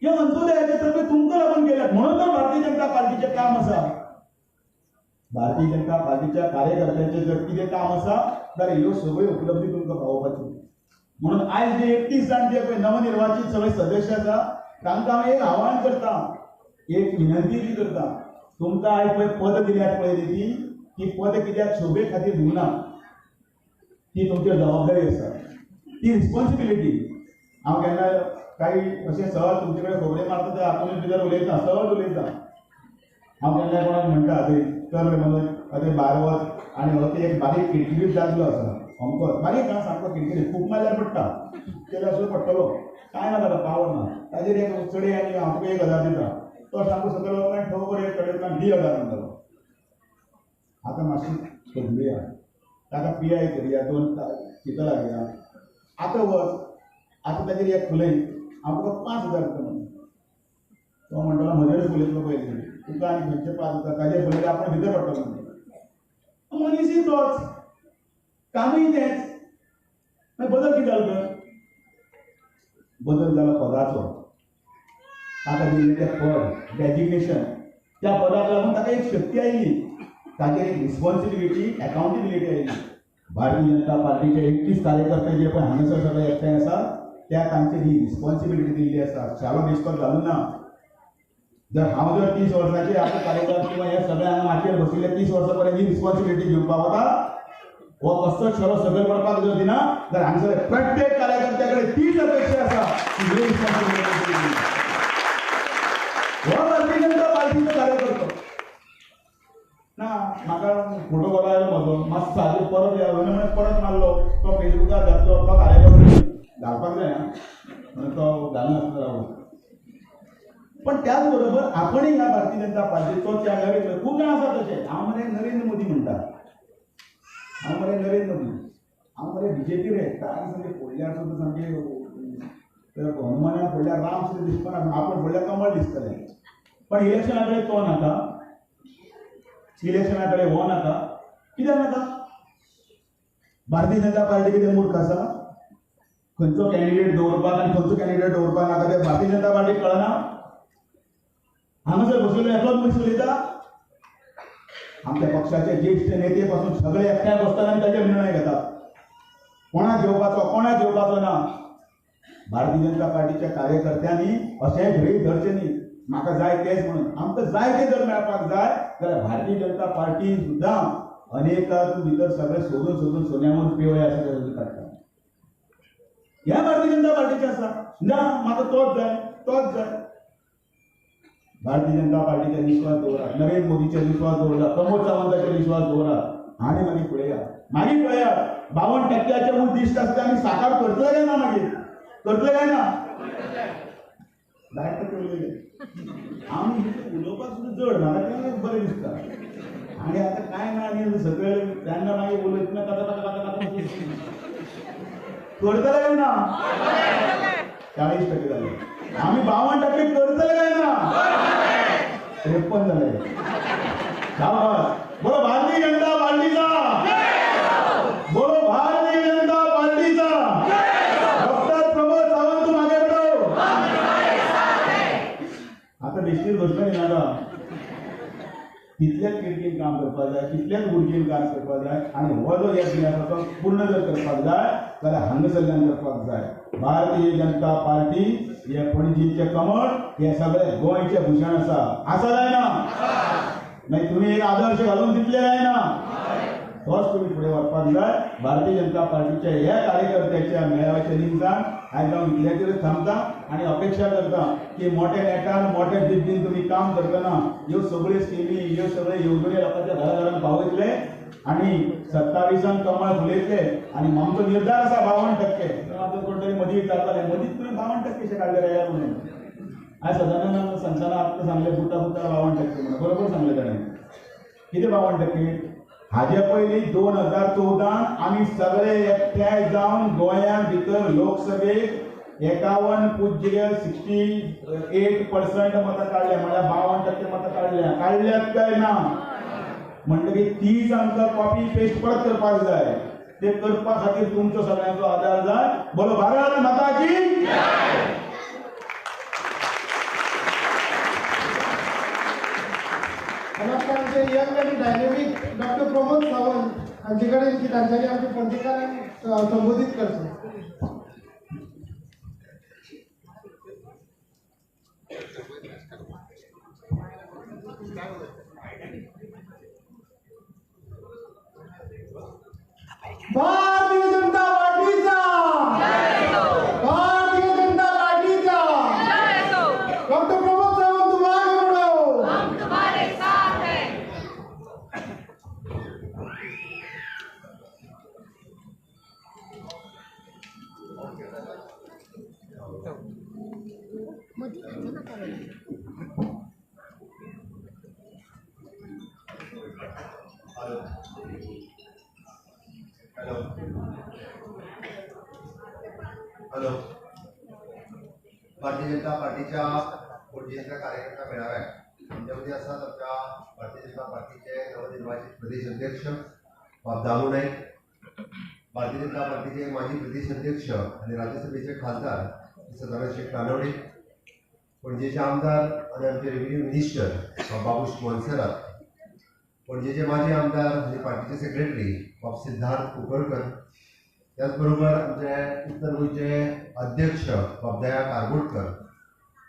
Speaker 6: ह्या अंत्योदयाचे सगळे तुमकां लागून केल्यात म्हणून तर भारतीय जनता पार्टीचें काम आसा. भारतीय जनता पार्टीच्या कार्यकर्त्यांचें जर कितें काम आसा जाल्यार ह्यो सगळ्यो उपलब्धी तुमकां पावोवपाच्यो. म्हणून आयज जे 31 जाण जे पळय नवनिर्वाचित सगळे सदस्य आसा तांकां हांव एक आव्हान करता, एक विनंती बी करता, तुमकां आयज पळय पद दिल्यात पळय ती ती पद कित्याक शोभे खातीर दिवना, ती तुमचेर जबाबदारी आसा, ती रिस्पॉन्सिबिलिटी. हांव केन्ना काही अशें सहज तुमचे कडेन खबरे मारता ते आपुणूच भितर उलयता, सहज उलयता. हांव केन्ना कोणाक म्हणटा थंय तर म्हणून थंय भायर वच आनी हो एक बारीक किरकिरीत दादलो आसा अमकोच बारीक आसा सामको किरकिरीत, खूब मारल्यार पडटा, केल्यार सुद्दां पडटलो, कांय ना ताका पावर ना, ताजेर एक चडे आनी हांव तुका 1000 दिता, तो सामको सकयल वता आनी ठोकर एक चडे 1,500 म्हणटालो. आतां मातशी बदलुया, ताका पी I करया, 2 कितो लागया, आतां वच, आतां ताजेर एक फुलय, हांव तुका 5,000 दिता म्हणून. तो म्हणटलो म्हजेरूच फुलयतलो पयलीं, तुका आनी खंयचे 5,000, ताजेर फुलयले आपूण भितर पडटलो म्हणून. मनीसय तोच, कामूय तेंच, मागीर बदल कितें जालो तर? बदल जालो पदाचो. ताका दिल्लें तें पद, डेजिग्नेशन, त्या पदाक लागून ताका एक शक्ती आयली, ताचेर एक रिस्पॉन्सिबिलिटी, एकाउंटेबिलिटी आयली. भारतीय जनता पार्टीचे 31 कार्यकर्ते जे पळय हांगासर सगळे एकठांय आसा, त्या तांचेर ही रिस्पॉन्सिबिलिटी दिल्ली आसा. शालो बेश्टोच घालूं ना. जर हांव जर 30 वर्सांचे आपले कार्यकर्ते किंवा हे सगळे हांगा माचयेर बशिल्ले 30 वर्सां पर्यंत ही रिस्पॉन्सिबिलिटी घेवन पावता, हो कसलोच शेलो सकयल पडपाक जर दिना जाल्यार हांगासर प्रत्येक कार्यकर्त्या कडेन तीच अपेक्षा आसा की ही रिस्पॉन्सिबिलिटी हो भारतीय जनता पार्टीचो कार्यकर्तो ना. म्हाका फोटो बरो आयलो म्हजो, मातसो सादूर परत म्हणून परत मारलो, तो फेसबुकार घातलो, तो कार्यकर्तो घालपाक जाय म्हणून तो घालनासतना रावलो. पण त्याच बरोबर आपणय ह्या भारतीय जनता पार्टीचो त्या नरेंद्र, खूब जाण आसा तशे, हांव मरे नरेंद्र मोदी म्हणटा, हांव मरे नरेंद्र मोदी, हांव मरे बीजेपी रे, ताका सामकें फोडल्यार सुद्दां सामकें हनुमानान फोडल्यार राम सुद्दां दिसपाना, आपूण फोडल्यार कमळ दिसतलें. पण इलेक्शना कडेन तो नाका, इलेक्शना कडेन हो नाका, कित्याक नाका? भारतीय जनता पार्टी कितें मूर्ख आसा? खंयचो कॅन्डिडेट दवरपाक आनी खंयचो कॅन्डिडेट दवरपाक नाका तें भारतीय जनता पार्टीक कळना? हांगासर बशिल्लो एकलोच मनीस उलयता? आमच्या पक्षाचे ज्येश्ठ नेते पासून सगळे एकठांय बसतात आनी ताचेर निर्णय घेतात, कोणाक घेवपाचो कोणाक घेवपाचो ना. भारतीय जनता पार्टीच्या कार्यकर्त्यांनी अशें गृहीत धरचें न्ही, म्हाका जाय तेच म्हणून. आमकां जाय तें जर मेळपाक जाय जाल्यार भारतीय जनता पार्टी सुद्दां अनेकांतून भितर सगळे सोदून सोदून सोन्यामून पिवळे आसा ते काडटा. ह्या भारतीय जनता पार्टीचें आसा ना, म्हाका तोच जाय तोच जाय. भारतीय जनता पार्टीचेर विश्वास दवरात, नरेंद्र मोदीचेर विश्वास दवरात, प्रमोद सावंताचेर विश्वास दवरात आनी मागीर पळयात, मागीर पळयात 52% उद्दिश्ट आसा तें आमी साकार करतले काय ना? मागीर करतले काय ना? 10% उरलेले आमी उलोवपाक सुद्दां जड, म्हाका तें बरें दिसता. आनी आतां कांय ना, आनी सगळे तेन्ना मागीर उलयतना काता काता काता काता करतले काय ना? 40% जाले, आमी 52% करतले काय ना? 53 जाले. शाबास, बोलो भारतीय जनता पार्टीचा, बोलो भारतीय जनता पार्टीचा. डॉक्टर प्रमोद सावंत तुम आगे बढ़ो. आता बेश्टीर घोशणा नाका, तितल्याच तिडकीन काम करपाक जाय, तितल्याच उर्जेन काम करपाक जाय आनी हो जो यत्न आसा तो पूर्ण जर करपाक जाय जाल्यार हांगासरल्यान करपाक जाय. भारतीय जनता पार्टी हे पणजीचें कमळ, हे सगळे गोंयचें भूषण आसा. आसा जायना? मागीर तुमी एक आदर्श घालून दितले जायना? तोच तुमी फुडें व्हरपाक जाय. भारतीय जनता पार्टीच्या ह्या कार्यकर्त्याच्या मेळाव्याच्या निमतान आयज हांव इतल्याचेरच थांबता आनी अपेक्षा करता की मोठ्या नेटान मोठ्या जिद्दीन तुमी काम करतना ह्यो सगळ्यो स्किमी, ह्यो सगळ्यो येवजण्यो लोकांच्या घरा घरान पावयतले आनी 27 कमळ फुलयतले. आनी आमचो निर्धार आसा 52%. आतां कोण तरी मदीं विचारताले, मदींच तुवें 52% काडले रे यार म्हणून. आयज सदानंदान सांगतना आतां सांगलें बुता बुता 52% म्हणून, बरोबर सांगलें ताणें. कितें 52%? हाजे पयलीं 2014 आमी सगळे एकठांय जावन गोंया भितर लोकसभेक 51.68% मतां काडल्या, म्हळ्यार 52% मतां काडल्या. काडल्यात काय ना? म्हणटकीर तीच आमकां कॉपी पेस्ट परत करपाक जाय. ते करपा खातीर तुमचो सगळ्यांचो आदार जाय. बोलो भारत माता की.
Speaker 2: आमचे यंग आनी डायनेमीक डॉक्टर प्रमोद सावंत हांचे कडेन की तांच्यांनी आमचे पणजेकारांक संबोधीत करचें. भारतीय जनता पार्टीचा, भारतीय जनता पार्टीचा. डॉक्टर प्रमोद सावंत तुम आगे बढ़ो,
Speaker 7: हम तुम्हारे साथ हैं.
Speaker 1: हॅलो. भारतीय जनता पार्टीच्या पणजेच्या कार्यकर्ता मेळाव्याक आमच्या आसात आमच्या भारतीय जनता पार्टीचे नवनिर्वाचित प्रदेश अध्यक्ष बाब दामू नाईक, भारतीय जनता पार्टीचे माजी प्रदेश अध्यक्ष आणि राज्यसभेचे खासदार सदानंद शेठ रानवडे, पणजेचे आमदार आणि आमचे रेव्हेन्यू मिनिस्टर बाबूश मोन्सेरात, पणजेचे माजी आमदार आणि पार्टीचे सेक्रेटरी बाब सिद्धार्थ कुंकळकर, त्याचबरोबर आमचे उत्तर गोंयचे अध्यक्ष बाब दया कारबोटकर,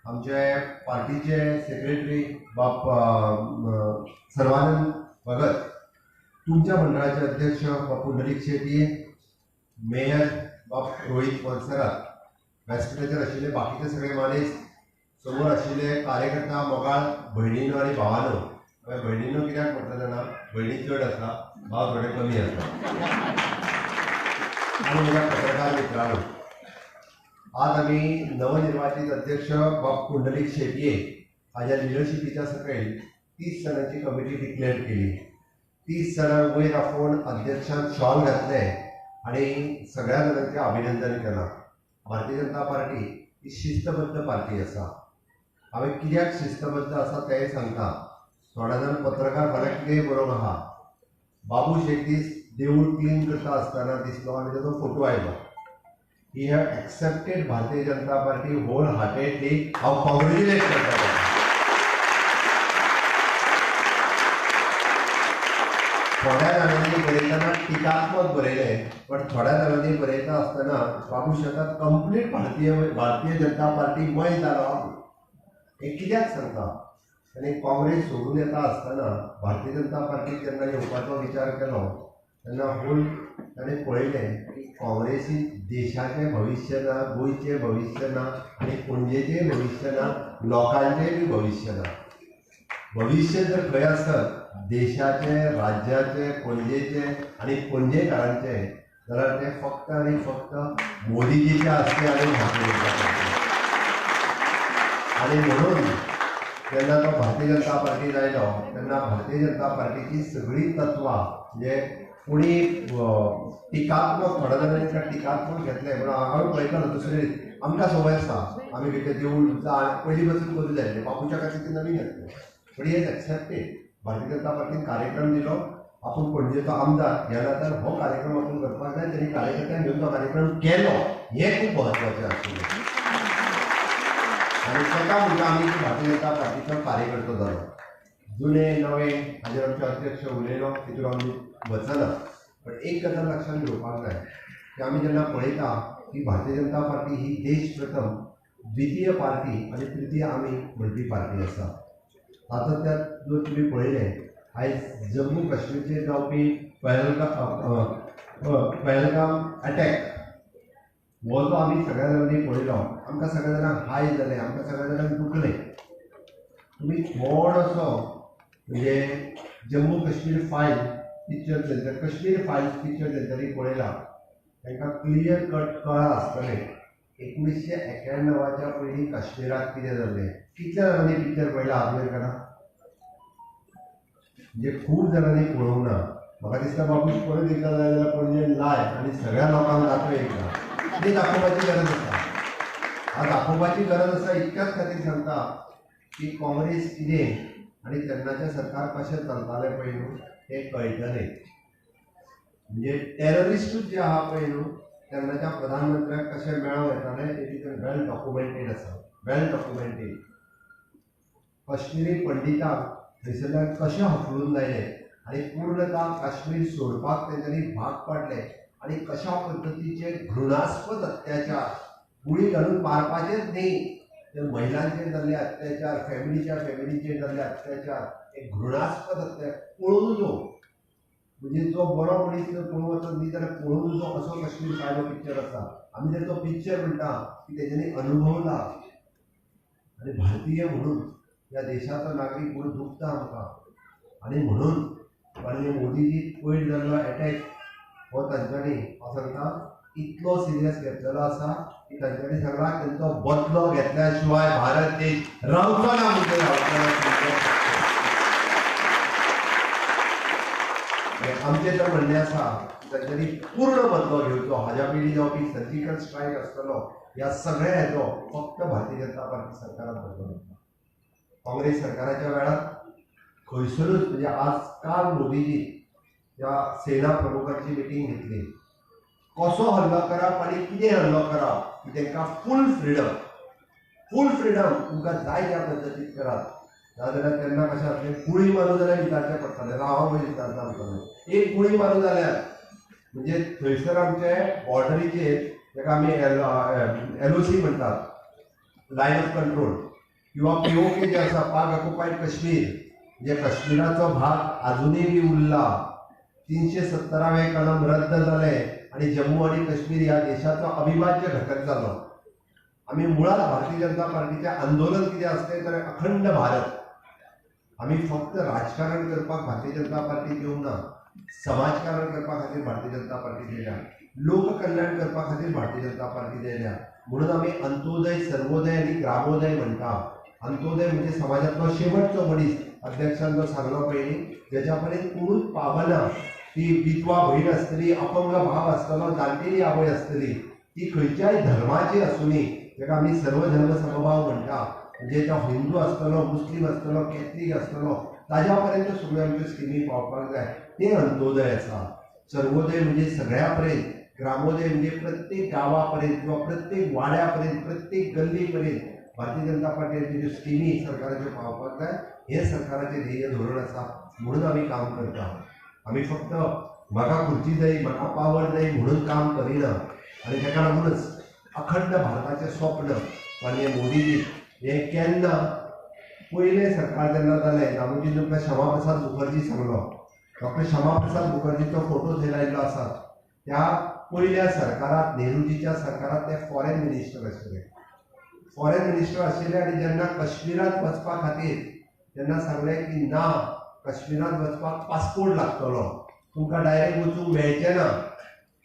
Speaker 1: आमचे पार्टीचे सेक्रेटरी बाब सर्वानंद भगत, तुमच्या मंडळाचे अध्यक्ष बाब पुंडलीक शेटये, मेयर बाब रोहित मोन्सेरात, व्यासपीठाचेर आशिल्ले बाकीचे सगळे मानेस्त, समोर आशिल्ले कार्यकर्ता मोगाळ भयणीनो आनी भावानो. हांवें भयणीनो कित्याक म्हटलें जाणा, भयणी चड आसा, भाव थोडे कमी आसा. आनी म्हज्या पत्रकार मित्रांनो, आज आमी नवनिर्वाचित अध्यक्ष बाब पुंडलीक शेटये हाज्या लिडरशिपीच्या सकयल 30 जाणांची कमिटी डिक्लेअर केली. 30 जाणांक वयर आपोवन अध्यक्षान शॉल घातले आनी सगळ्या जाणांचें अभिनंदन केलां. भारतीय जनता पार्टी ही शिस्तबद्ध पार्टी आसा. हांवें कित्याक शिस्तबद्ध आसा तेंय सांगता. थोड्या जाण पत्रकार फाल्यां कितेंय बरोवंक आहा. बाबूश एक दीस देवूळ क्लीन करता आसतना दिसलो आनी ताचो फोटो आयलो. He have accepted Bharatiya Janata Party wholeheartedly. हांव कॉंग्रेच्युलेट करता. थोड्या जाणांनी बरयतना टिकात्मक बरयलें, पण थोड्या जाणांनी बरयता आसतना बाबूश आतां कंप्लीट भारतीय जनता पार्टी मय जालो. हें कित्याक सांगता, आनी काँग्रेस सोडून येता आसतना भारतीय जनता पार्टीक जेन्ना येवपाचो विचार केलो तेन्ना होल ताणें पळयलें की काँग्रेसीत देशाचें भविश्य ना, गोंयचें भविश्य ना, आनी पणजेचें भविश्य ना, लोकांचेंय बी भविश्य ना. भविश्य जर खंय आसत देशाचें, राज्याचें, पणजेचें आनी पणजेकारांचें, जाल्यार तें फक्त आनी फक्त मोदीजीचें आसचें आनी भारतीय जनता पार्टी. आनी म्हणून जेन्ना तो भारतीय जनता पार्टीत आयलो तेन्ना भारतीय जनता पार्टीची सगळीं तत्वां, म्हणजे कोणी टिकात्मक, थोड्या जाणांनी ताका टिकात्मक घेतलें, पूण हांव पळयतालो दुसरे दीस आमकां संवय आसा, आमी कितें देवूळ पयलीं पासून करूं जाय, बाबूच्या खातीर ती नवीन आसलें, पण he has accepted. Bharatiya Janata पार्टीन कार्यक्रम दिलो, आपूण पणजेचो आमदार ह्या नात्यान हो कार्यक्रम आपूण करपाक जाय, तरी कार्यकर्त्यांक घेवन तो कार्यक्रम केलो, हें खूब म्हत्वाचें आशिल्लें. आनी ताका म्हणटा आमी भारतीय जनता पार्टीचो कार्यकर्तो जालो. जुने नवे हाजेर आमचे अध्यक्ष उलयलो, तितून आमी वचना. पण एक गजाल लक्षांत घेवपाक जाय की आमी जेन्ना पळयता की भारतीय जनता पार्टी ही देश प्रथम, द्वितीय पार्टी आनी तृतीय आमी म्हणपी पार्टी आसा. सातत्यात जर तुमी पळयलें, आयज जम्मू काश्मीरचेर जावपी पहलगाम अटॅक हो जो आमी सगळ्या जाणांनी पळयलो, आमकां सगळ्या जाणांक हाय जालें, आमकां सगळ्या जाणांक दुखलें. तुमी थोडोसो म्हणजे जम्मू काश्मीर फायल पिक्चर जेन्ना, काश्मीर फायल्स पिक्चर जेन्ना पळयला तांकां क्लियर कट कळ्ळां आसतलें 1991च्या पयलीं काश्मीराक कितें जाल्लें. कितल्या जाणांनी पिक्चर पळयला हात वयर करा, म्हणजे खूब जाणांनी पळोवंक ना. म्हाका दिसता बाबूश परत एकदां जाय जाल्यार पणजे लाय आनी सगळ्या लोकांक दाखय एकदां. ती दाखोवपाची गरज आसा. हांव दाखोवपाची गरज आसा इतक्याच खातीर सांगता की काँग्रेस कितें आनी तेन्नाचें सरकार कशें चलतालें पळय न्हू तें कळटलें. म्हणजे टेररिस्टूच जे आहा पळय न्हू तेन्नाच्या प्रधानमंत्र्याक कशें मेळोंक येतालें it is well documented आसा, वेल डॉक्युमेंटेड. काश्मिरी पंडितांक थंयसरल्यान कशें हफलून लायले आनी पूर्णता काश्मीर सोडपाक तेंच्यांनी भाग पाडले आनी कशा पद्दतीचे घृणास्पद अत्याचार, गुळी घालून मारपाचेच न्ही, तर महिलांचेर जाल्ले अत्याचार, फॅमिलीच्या फॅमिलीचेर जाल्ले अत्याचार, एक घृणास्पद अत्याचार पळोवन जो, म्हणजे जो बरो मनीस जर पळोवंक वचत न्ही जाल्यार पळोवन जो असो काश्मीर फायल पिक्चर आसा. आमी जर तो पिक्चर म्हणटा की तेज्यांनी अनुभवला आनी भारतीय म्हणून ह्या देशाचो नागरीक म्हणून दुखता आमकां. आनी म्हणून माननीय मोदीजी पयर जाल्लो एटॅक हो तांच्यांनी हांव सांगता इतलो सिरियस घेतलेलो आसा की तांच्यांनी सांगला तेंचो बदलो घेतल्या शिवाय भारत देश रावचो ना, म्हणजे रावचो ना. आमचें तर म्हणणें आसा तांच्यांनी पूर्ण बदलो घेवचो. हाज्या पयलीं जावपी सर्जिकल स्ट्रायक आसतलो ह्या सगळ्या हेजो फक्त भारतीय जनता पार्टी सरकारान बदल. काँग्रेस सरकाराच्या वेळार खंयसरूच म्हणजे आज काल मोदीजी ह्या सेना प्रमुखांची मिटींग घेतली, कसो हल्लो करप आनी कितें हल्लो करप की तांकां फूल फ्रिडम, फूल फ्रिडम तुमकां जाय त्या पद्दतीन करात. नाजाल्यार तेन्ना कशें आसलें, गुळी मारूं जाल्यार विचारचें पडटालें, हांव पळय विचारता म्हणटालें, एक गुळी मारूं जाल्यार म्हणजे थंयसर आमचे बॉर्डरीचेर ताका आमी LOC म्हणटात, लायन ऑफ कंट्रोल, किंवा POK जे आसा पाक ऑक्युपायड काश्मीर, म्हणजे काश्मीराचो भाग आजुनूय बी उरला. 370वें कलम रद्द जालें आनी जम्मू आनी काश्मीर ह्या देशाचो अविभाज्य घटक जालो. आमी मुळात भारतीय जनता पार्टीचें आंदोलन कितें आसलें तर अखंड भारत. आमी फक्त राजकारण करपाक भारतीय जनता पार्टी येवंक ना, समाजकारण करपा खातीर भारतीय जनता पार्टी येयल्या, लोककल्याण करपा खातीर भारतीय जनता पार्टी येयल्या. म्हणून आमी अंत्योदय, सर्वोदय आनी ग्रामोदय म्हणटा. अंत्योदय म्हणजे समाजांतलो शेवटचो मनीस, अध्यक्षान जो सांगलो पयलीं, जेच्या पर्यंत कोणूच पावना, ती विधवा भयण आसतली, अपंग भाव आसतलो, जाणटेली आवय आसतली, ती खंयच्याय धर्माची आसुनी, ताका आमी सर्वधर्म समभाव म्हणटा. म्हणजे तो हिंदू आसतलो, मुस्लीम आसतलो, कॅथलीक आसतलो, ताज्या पर्यंत सगळ्यो आमच्यो स्किमी पावपाक जाय, ते अंत्योदय आसा. सर्वोदय म्हणजे सगळ्या पर्यंत, ग्रामोदय म्हणजे प्रत्येक गांवा पर्यंत किंवा प्रत्येक वाड्या पर्यंत, प्रत्येक गल्ली पर्यंत भारतीय जनता पार्टीचे ज्यो स्किमी सरकाराच्यो पावपाक जाय, हें सरकाराचें ध्येय धोरण आसा. म्हणून आमी काम करता. आमी फक्त म्हाका खुर्ची जाय, म्हाका पावर जाय म्हणून काम करिना. आनी ताका लागूनच अखंड भारताचें स्वप्न माननीय मोदीजी हें केन्ना पयलें सरकार जेन्ना जालें, दामूजी तुमकां श्यामा प्रसाद मुखर्जी सांगलो, डॉक्टर श्यामा प्रसाद मुखर्जीचो फोटो थंय लायिल्लो आसा. त्या पयल्या सरकारांत, नेहरूजीच्या सरकारांत ते फॉरेन मिनिस्टर आशिल्ले, फॉरेन मिनिस्टर आशिल्ले. आनी जेन्ना काश्मीरांत वचपा खातीर तेन्ना सांगलें की ना, काश्मीरांत वचपाक पासपोर्ट लागतलो, तुमकां डायरेक्ट वचूंक मेळचें ना.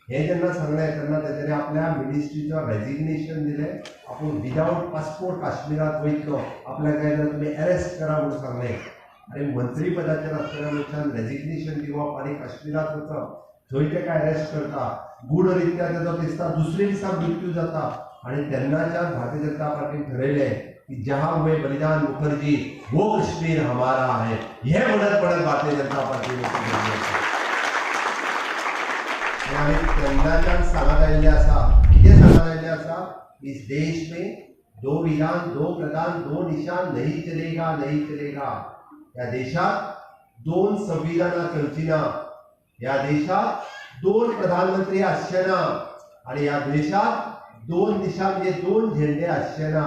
Speaker 1: हें जेन्ना सांगलें तेन्ना तेच्यांनी आपल्या मिनिस्ट्रीचो रेजिग्नेशन दिलें, आपूण विदावट पासपोर्ट काश्मीरांत वयतलो, आपल्याक जाय जाल्यार तुमी एरेस्ट करा म्हणून सांगलें. आनी मंत्रीपदाचेर आसतना मनशान रेजिग्नेशन दिवप आनी काश्मीरांत वचप, थंय ताका एरेस्ट करता, गूढरित्या तेजो दिसता दुसरे दिसा मृत्यू जाता. आनी तेन्नाच्यान भारतीय जनता पार्टीन ठरयलें की जहां हुए बलिदान मुखर्जी वो कश्मीर हमारा है, हें म्हणत म्हणत भारतीय जनता पार्टीन आमी तेन्नाच्यान सांगत आयिल्लें आसा. कितें सांगत आयिल्लें आसा, इस देश में दो विधान, दो प्रधान, दो निशान नहीं चलेगा, नहीं चलेगा. ह्या देशात दोन संविधानां चलची ना, ह्या देशात दोन प्रधानमंत्री आसचे ना, आनी ह्या देशात दोन दिशा म्हणजे दोन झेंडे आसचे ना.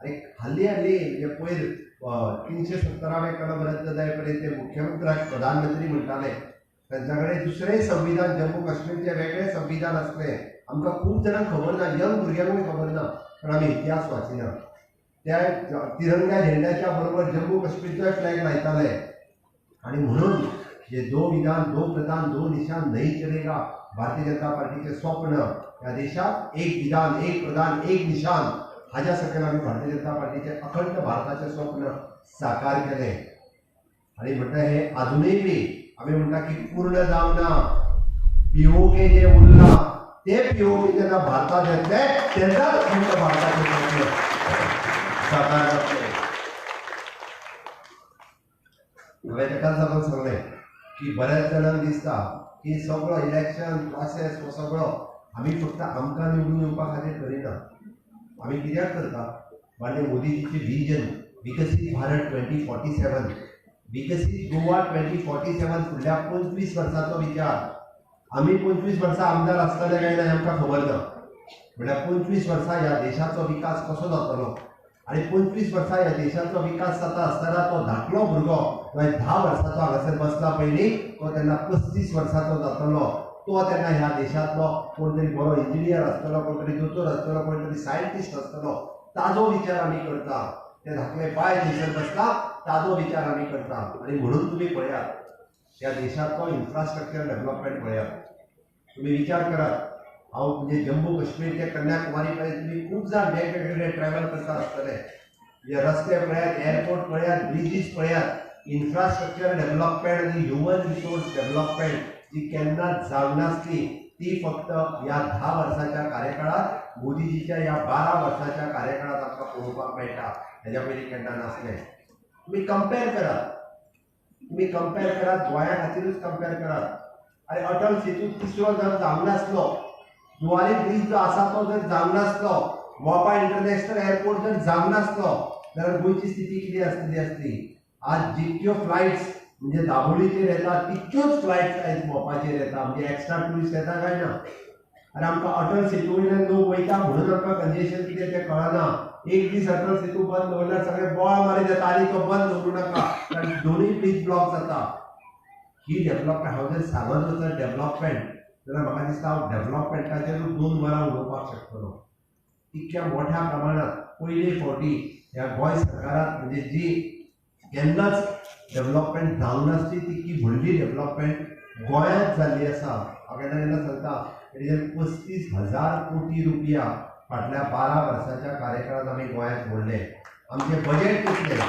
Speaker 1: आनी हाल्ली हाल्ली म्हणजे पयर 370वें कलम रद्द जाय पर्यंत ते मुख्यमंत्र्याक प्रधानमंत्री म्हणटाले. तांच्या कडेन दुसरें संविधान, जम्मू काश्मीरचें वेगळें संविधान आसलें. आमकां खूब जाणांक खबर ना, यंग भुरग्यांकूय खबर ना, कारण आमी इतिहास वाचिना. त्या तिरंगा झेंड्याच्या बरोबर जम्मू काश्मीरचोय फ्लॅग लायताले. आनी म्हणून जे दो विधान, दो प्रधान, दो निशान नहीं चलेगा, भारतीय जनता पार्टीचें स्वप्न ह्या देशात एक विधान, एक प्रधान, एक निशान, हाज्या सकयल आमी भारतीय जनता पार्टीचें अखंड भारताचें स्वप्न साकार केलें. आनी म्हणटा हें आजुनूय बी आमी म्हणटा की पूर्ण जावना. POK जे उरलां ते POK जेन्ना भारतांत येतले तेन्नाच अखंड भारताचें स्वप्न साकार जातलें. हांवें ताकाच लागून सांगलें की बऱ्याच जाणांक दिसता की सगळो इलेक्शन प्रोसेस हो सगळो आमी फक्त आमकां निवडून येवपा खातीर करिना. आमी कित्याक करता, माननीय मोदीजीची विजन विकसीत भारत 2047, विकसीत गोवा 2047, फुडल्या 25 वर्सांचो विचार. आमी 25 वर्सां आमदार आसतले काय ना आमकां खबर ना, म्हणल्यार 25 वर्सां ह्या देशाचो विकास कसो जातलो. आनी 25 वर्सां ह्या देशाचो विकास जाता आसतना तो धाकलो भुरगो 10 वर्सांचो हांगासर बसला पयलीं, तो तेन्ना 35 वर्सांचो जातलो. तो तेन्ना ह्या देशांतलो कोण तरी बरो इंजिनियर आसतलो, कोण तरी दोतोर आसतलो, कोण तरी सायंटिस्ट आसतलो. ताजो विचार आमी करता. ते धाकले बाय थंयसर बसला ताजो विचार आमी करता. आनी म्हणून तुमी पळयात ह्या देशांतलो इन्फ्रास्ट्रक्चर डेव्हलपमेंट पळयात, तुमी विचार करात. हांव म्हणजे जम्मू काश्मीर ते कन्याकुमारी पर्यंत तुमी खूब जाण वेगवेगळे ट्रॅवल करता आसतले. म्हणजे रस्ते पळयात, एअरपोर्ट पळयात, ब्रिजीस पळयात, इन्फ्रास्ट्रक्चर डेव्हलपमेंट आनी ह्युमन रिसोर्स डेव्हलपमेंट जी केन्नाच जावनासली ती फक्त ह्या 10 वर्साच्या कार्यकाळात मोदीजीच्या ह्या 12 वर्साच्या कार्यकाळात आमकां पळोवपाक मेळटा. हेज्या पयलीं केन्ना नासलें. तुमी कंपेर करात, तुमी कंपेर करात, गोंया खातीरूच कंपेर करात. आनी अटल सेतू तिसरो जर जावंक नासलो, जुवारी ब्रीज जो आसा तो जर जावंक नासलो, मोपा इंटरनॅशनल एअरपोर्ट जर जावंक नासलो जाल्यार गोंयची स्थिती कितें आसतली आसली? आज जितक्यो फ्लायट्स म्हणजे दाबोळीचेर येता तितक्योच फ्लायट्स आयज मोपाचेर येता, म्हणजे एक्स्ट्रा ट्युरिस्ट येता काय ना? आनी आमकां अटल सेतू वयल्यान लोक वयता म्हणून आमकां कंजेशन कितें तें कळना. एक दीस अटल सेतू बंद दवरल्यार सगळे बोवाळ मारीत येता, आनी तो बंद दवरूं नाका, कारण दोनूय ब्रीज ब्लॉक जाता. ही डेवलपमेंट हांव जर सांगत वचत डेवलपमेंट जाल्यार म्हाका दिसता हांव डेवलपमेंटाचेरूच 2 वरां उलोवपाक शकतलो. इतक्या मोठ्या प्रमाणात पयले फावटी ह्या गोंय सरकारात म्हणजे जी केन्नाच डेवलपमेंट जावंक नासली तितकी व्हडली डेवलपमेंट गोंयांत जाल्ली आसा. हांव केन्ना केन्ना सांगता, 35,000 कोटी रुपया फाटल्या 12 वर्साच्या कार्यकाळांत आमी गोंयांत मोडले. आमचें बजेट कितलें?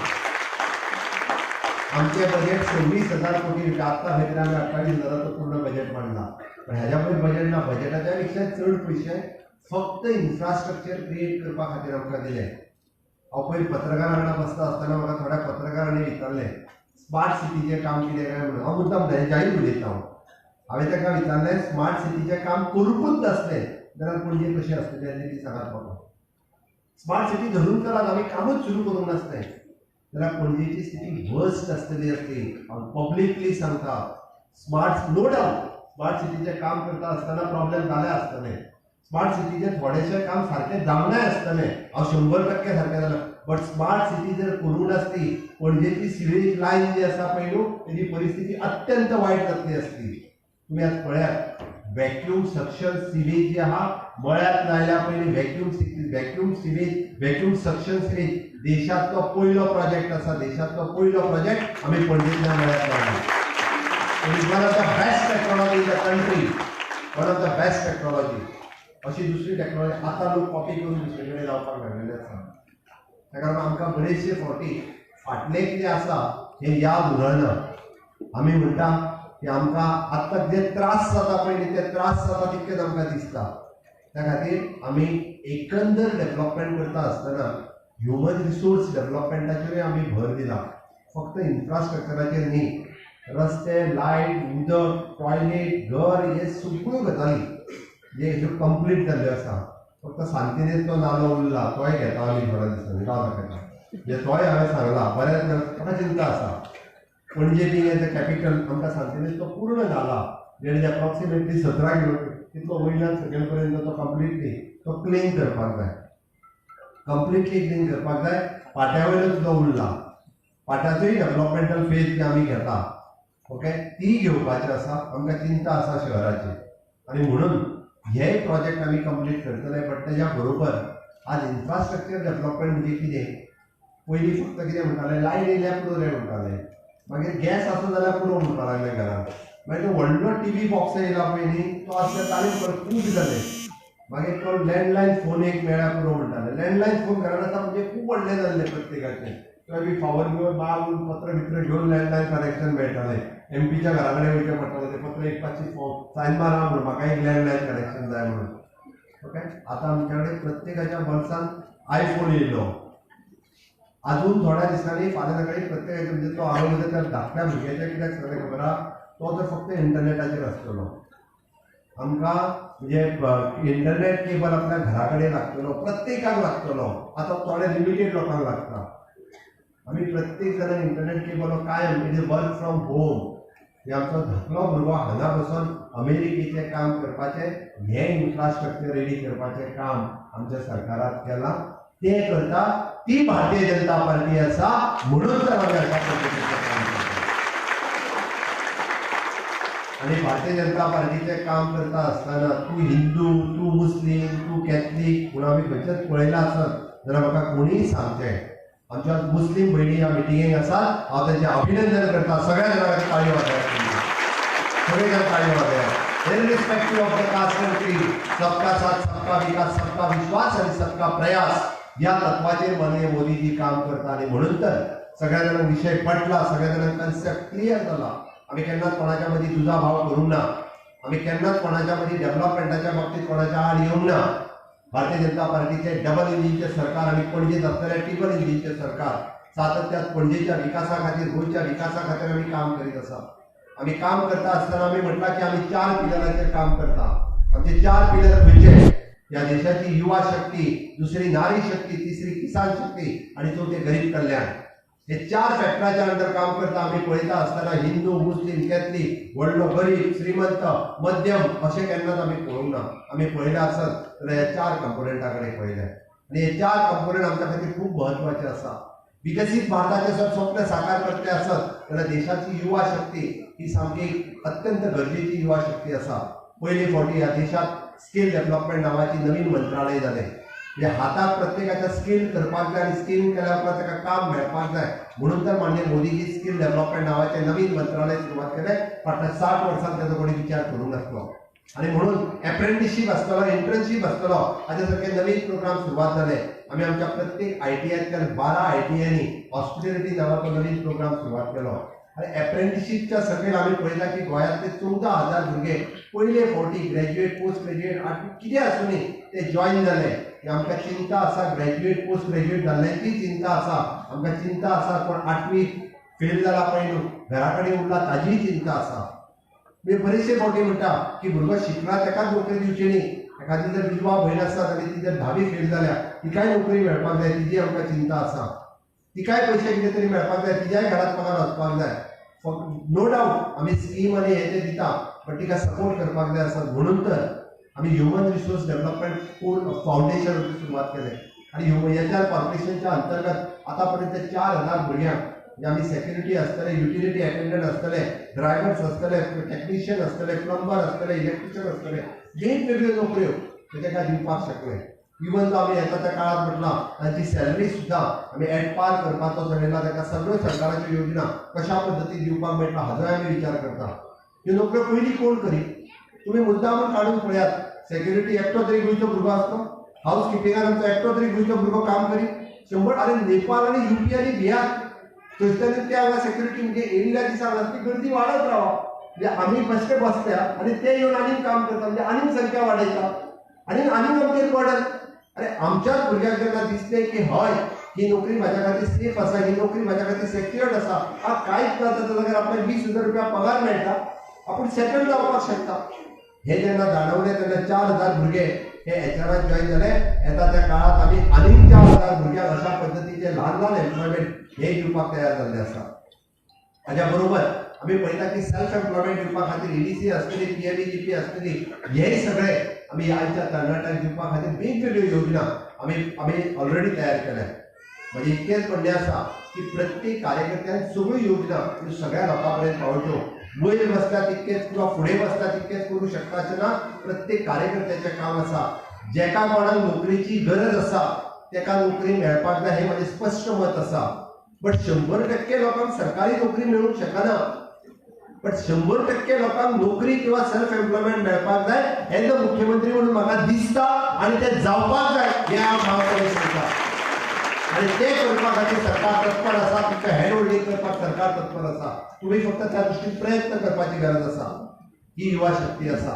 Speaker 1: आमचें बजेट 26,000 कोटी रुपया. आत्तां भितर आमी 28,000 पूर्ण बजेट मांडला, पण ह्याच्या पयर बजेट ना. बजेटाच्या पेक्षा चड पयशे फक्त इन्फ्रास्ट्रक्चर क्रिएट करपा खातीर आमकां दिले. हांव पयर पत्रकारां वांगडा बसता आसतना म्हाका थोड्या पत्रकारांनी विचारलें स्मार्ट सिटीचें काम कितें काय म्हणून. हांव मुद्दाम जाहीर उलयता. हांव हांवें ताका विचारलें स्मार्ट सिटीचें काम करूंकूच नासलें जाल्यार पणजे कशें आसतलें आनी ती सांगात म्हाका. स्मार्ट सिटी धरून चलात, आमी कामूच सुरू करूंक नासलें जाल्यार पणजेची स्थिती वर्स्ट आसतली आसली. हांव पब्लिकली सांगता, स्मार्ट नो डावट स्मार्ट सिटीचें काम करता आसतना प्रॉब्लेम जाले आसतले, स्मार्ट सिटीचें थोडेशें काम सारकें जावनाय आसतलें, हांव 100% सारकें जालें, बट स्मार्ट सिटी जर करूंक नासली पणजेची सिवेज लायन जी आसा पळय न्हू तेजी परिस्थिती अत्यंत वायट जातली आसली. तुमी आज पळयात व्हॅक्यूम सक्शन सिवेज जी आहा मळ्यात लायल्या पयलीं vacuum sewage, vacuum suction sewage देशांतलो पयलो प्रोजेक्ट आसा. देशांतलो पयलो प्रोजेक्ट आमी पणजेंतल्या मळ्यात लायला. It is one of the best technology in the country, one of the best technology. अशी दुसरी टेक्नॉलॉजी आतां लोक कॉपी करून दुसरे कडेन लावपाक लागलेले आसा. ताका लागून आमकां बरेचशे फावटी फाटलें कितें आसा हें याद उरना. आमी म्हणटा की आमकां आत्तां जे त्रास जाता पळय न्ही ते त्रास जाता तितकेच आमकां दिसता. त्या खातीर आमी एकंदर डेवलपमेंट करता आसतना ह्युमन रिसोर्स डेवलपमेंटाचेरूय आमी भर दिला, फक्त इन्फ्रास्ट्रक्चराचेर न्ही. रस्ते, लायट, उदक, टॉयलेट, घर हे सगळ्यो गजाली जे ह्यो कंप्लीट जाल्ल्यो आसा. फक्त सांतिनेजचो नालो उरला तोय घेता आमी थोड्या दिसांनी, राव दाखयता. म्हणजे तोय हांवें सांगला, बऱ्याच म्हाका चिंता आसा. पणजे बींग एज अ कॅपिटल आमकां सांतिनेज तो पूर्ण जाला, जेणे एप्रॉक्सिमेटली 17 किलोमिटर तितलो वयल्यान सकयल पर्यंत तो कंप्लिटली तो क्लीन करपाक जाय, कंप्लिटली क्लीन करपाक जाय. पाट्या वयलो सुद्दां उरला, पाट्याचोय डेवलपमेंटल फेज जी आमी घेता ओके ती घेवपाची आसा. आमकां चिंता आसा शहराची आनी म्हणून हे प्रोजेक्ट आमी कंप्लीट करतले. बट तेज्या बरोबर आज इन्फ्रास्ट्रक्चर डेवलपमेंट म्हणजे कितें, पयलीं फक्त कितें म्हणटाले, लायट येयल्यार पुरो रे म्हणटाले, मागीर गॅस आसा जाल्यार पुरो म्हणपाक लागले घरांत, मागीर तो व्हडलो टीव्ही बॉक्स येयला पळय न्ही तो आसल्यार ताणें परत खूब जालें, मागीर तो लँडलायन फोन एक मेळ्ळ्यार पुरो म्हणटाले. लँडलायन फोन घरान आसा म्हणजे खूब व्हडलें जाल्लें प्रत्येकाचें, तो बी फावर घेवन मागून पत्र बित्र घेवन लँडलायन कनेक्शन मेळटालें. एमपीच्या घरा कडेन वयचें पडटालें, तें पत्र एक पांचशी सायन मारा म्हणून म्हाका एक लँडलायन कनेक्शन जाय म्हणून. ओके, आतां आमच्या कडेन प्रत्येकाच्या बोल्सान आयफोन येयलो. अजून थोड्या दिसांनी फाल्यां सकाळी प्रत्येकाच्या म्हणजे तो हांव उलयता त्या धाकट्या भुरग्याच्या कित्याक सांगलें खबर आहा, तो तर फक्त इंटरनेटाचेर आसतलो. आमकां म्हणजे इंटरनेट केबल आपल्या घरा कडेन लागतलो, प्रत्येकाक लागतलो. आतां थोडे लिमिटेड लोकांक लागता. आमी प्रत्येक जाणान इंटरनेट केबल काय म्हणजे वर्क फ्रॉम होम, हे आमचो धाकलो भुरगो हांगा बसून अमेरिकेचें काम करपाचें हें इन्फ्रास्ट्रक्चर रेडी करपाचें काम आमच्या सरकारान केलां. तें करता ती भारतीय जनता पार्टी आसा, म्हणून तर आमी अशा पद्दतीचें काम करता. आनी भारतीय जनता पार्टीचें काम करता आसतना तूं हिंदू, तूं मुस्लीम, तूं कॅथलीक म्हणून आमी खंयचेच पळयलां आसत जाल्यार म्हाका कोणीय सांगचें. आमच्या मुस्लीम भयणी ह्या मिटिंगेक आसात, हांव तांचें अभिनंदन करता. सगळ्या जाणां ताळयो वाजयात, सगळे जाण ताळयो वाजयात. Irrespective of the caste and creed, सबका साथ, सबका विकास, सबका विश्वास आनी सबका प्रयास ह्या तत्वाचेर माननीय मोदीजी काम करता. आनी म्हणून तर सगळ्या जाणांक विशय पटला, सगळ्या जाणांक कन्सेप्ट क्लियर जाला. आमी केन्नाच कोणाच्या मदीं दुजाभाव करूंक ना, आमी केन्नाच कोणाच्या मदीं डेवलपमेंटाच्या बाबतींत कोणाच्या आड येवंक ना. भारतीय जनता पार्टीचे डबल इंजिनचे सरकार आनी पणजेंत आसतलें ट्रिपल इंजिनचें सरकार सातत्यात पणजेच्या विकासा खातीर, गोंयच्या विकासा खातीर आमी काम करीत आसा. आमी काम करता आसतना आमी म्हटलां की आमी 4 पिलरांचेर काम करता. आमचे 4 पिलर खंयचे? ह्या देशाची युवा शक्ती, दुसरी नारी शक्ती, तिसरी किसान शक्ती आनी चवथें गरीब कल्याण. हे 4 फॅक्टराच्या अंडर काम करता. आमी पळयता आसतना हिंदू, मुस्लीम, कॅथलीक, व्हडलो, गरीब, श्रीमंत, मध्यम अशें केन्नाच आमी पळोवंक ना. आमी पळयलें आसत जाल्यार ह्या 4 कंपोनंटा कडेन पळयलें आनी हे 4 कंपोनंट आमच्या खातीर खूब म्हत्वाचे आसा. विकसीत भारताचें जर स्वप्न साकार करतले आसत जाल्यार देशाची युवा शक्ती ही सामकी अत्यंत गरजेची युवा शक्ती आसा. पयले फावटी ह्या देशांत स्कील डेव्हलपमेंट नांवाची नवीन मंत्रालय जालें. म्हणजे हाताक प्रत्येकाच्या स्कील करपाक जाय आनी स्कील केल्या उपरांत ताका काम मेळपाक जाय म्हणून तर माननीय मोदीजी स्कील डेव्हलपमेंट नांवाचें नवीन मंत्रालय सुरवात केलें. फाटल्या 60 वर्सांत ताचो कोणी विचार करूंक नासलो आनी म्हणून एप्रेंटिशीप आसतलो, इंटर्नशीप आसतलो हाचे सारके नवीन प्रोग्राम सुरवात जाले. आमी आमच्या प्रत्येक आयटीआयतल्यान 12 आयटीआयनी हॉस्पिटॅलिटी नांवाचो नवीन प्रोग्राम सुरवात केलो आनी एप्रेंटिशीपच्या सकयल आमी पळयता की गोंयांतले 14,000 भुरगे पयले फावटी ग्रॅज्युएट, पोस्ट ग्रॅज्युएट आनी कितें आसुनी ते जॉयन जाले. आमकां चिंता आसा ग्रॅज्युएट, पोस्ट ग्रॅज्युएट जाल्ल्यांची चिंता आसा. आमकां चिंता आसा कोण 8वी फेल जाला पळय न्हू घरा कडेन उरला ताजीय चिंता आसा. मी बरेचशे फावटी म्हणटा की भुरगो शिकला ताकाच नोकरी दिवची न्ही. एखादी जर विधवा भयण आसा जाल्यार ती जर 10वी फेल जाल्या तिकाय नोकरी मेळपाक जाय, तिजी आमकां चिंता आसा. तिकाय पयशे कितें तरी मेळपाक जाय, तिज्याय घरांत पगार वचपाक जाय. नो डावट आमी स्कीम आनी हें तें दिता बट तिका सपोर्ट करपाक जाय आसा. म्हणून तर आमी ह्युमन रिसोर्स डेव्हलपमेंट फावंडेशन सुरवात केलें आनी एच आर कॉर्पोरेशनच्या अंतर्गत आतां पर्यंत 4,000 भुरग्यांक म्हणजे आमी सेक्युरिटी आसतले, युटिलिटी अटेंडंट आसतले, ड्रायव्हर्स आसतले, टॅक्निशियन आसतले, प्लंबर आसतले, इलेक्ट्रिशियन आसतले, वेगवेगळ्यो नोकऱ्यो ते ताका दिवपाक शकले. इवन जो आमी येता त्या काळात म्हटलां तांची सॅलरी सुद्दां आमी एट पार करपाचो चलयला. ताका सगळ्यो सरकाराच्यो योजना कशा पद्दतीन दिवपाक मेळटा हाजोय आमी विचार करता. ह्यो नोकऱ्यो पयलीं कोण करी? तुमी मुद्दामून काडून पळयात, सेक्युरिटी एकटो तरी गोंयचो भुरगो आसलो, हावस किपिंगान आमचो एकटो तरी गोंयचो भुरगो काम करी. 100 आनी नेपाळ आनी युपी आनी बिहार थंयसरल्यान ते हांगा सेक्युरिटी म्हणजे येयल्ल्या दिसा हांगा ती गर्दी वाडत रावा. म्हणजे आमी बसले बसल्या आनी ते येवन आनीक काम करता म्हणजे आनीक संख्या वाडयता आनी आनीक आमचेर बर्डन. अरे आमच्याच भुरग्यांक जेन्ना दिसलें की हय ही नोकरी म्हाज्या खातीर सेफ आसा, ही नोकरी म्हाज्या खातीर सेक्युअर्ड आसा, आतां कांयच ना जाता जाल्यार आपल्याक 20,000 रुपया पगार मेळटा, आपूण सेटल जावपाक शकता. हे जेन्ना जाणवलें तेन्ना 4,000 भुरगे हे एचआराक जॉयन जाले. येता त्या काळांत आमी आनीक 4,000 भुरग्यांक अशा पद्दतीचे ल्हान ल्हान एम्प्लॉयमेंट हे दिवपाक तयार जाल्ले आसा. हाज्या बरोबर आमी पळयता की सेल्फ एम्प्लॉयमेंट दिवपा खातीर ईडीसी आसतली, पीएमईजीपी आसतली, हे सगळे आमी आयच्या तरणाट्यांक दिवपा खातीर वेगवेगळ्यो योजना आमी आमी ऑलरेडी तयार केल्या. म्हणजे इतकेंच म्हणणें आसा की प्रत्येक कार्यकर्त्यान सगळ्यो योजना ह्यो सगळ्या लोकां पर्यंत पावोवच्यो. वयर बसता तितकेच किंवा फुडें बसता तितकेच करूं शकता अशें ना. प्रत्येक कार्यकर्त्याचें काम आसा जेका कोणाक नोकरेची गरज आसा तेका नोकरी मेळपाक जाय हें म्हाजें स्पश्ट मत आसा. बट 100% लोकांक सरकारी नोकरी मेळूंक शकना, बट 100% लोकांक नोकरी किंवा सेल्फ एम्प्लॉयमेंट मेळपाक जाय एज अ मुख्यमंत्री म्हणून म्हाका दिसता आनी तें जावपाक जाय हें हांव भावपणी सांगता. आनी तें करपा खातीर सरकार तत्पर आसा, तुमकां हँड होल्डींग करपाक सरकार तत्पर आसा. तुमी फक्त त्या दृश्टीन प्रयत्न करपाची गरज आसा. ही युवा शक्ती आसा.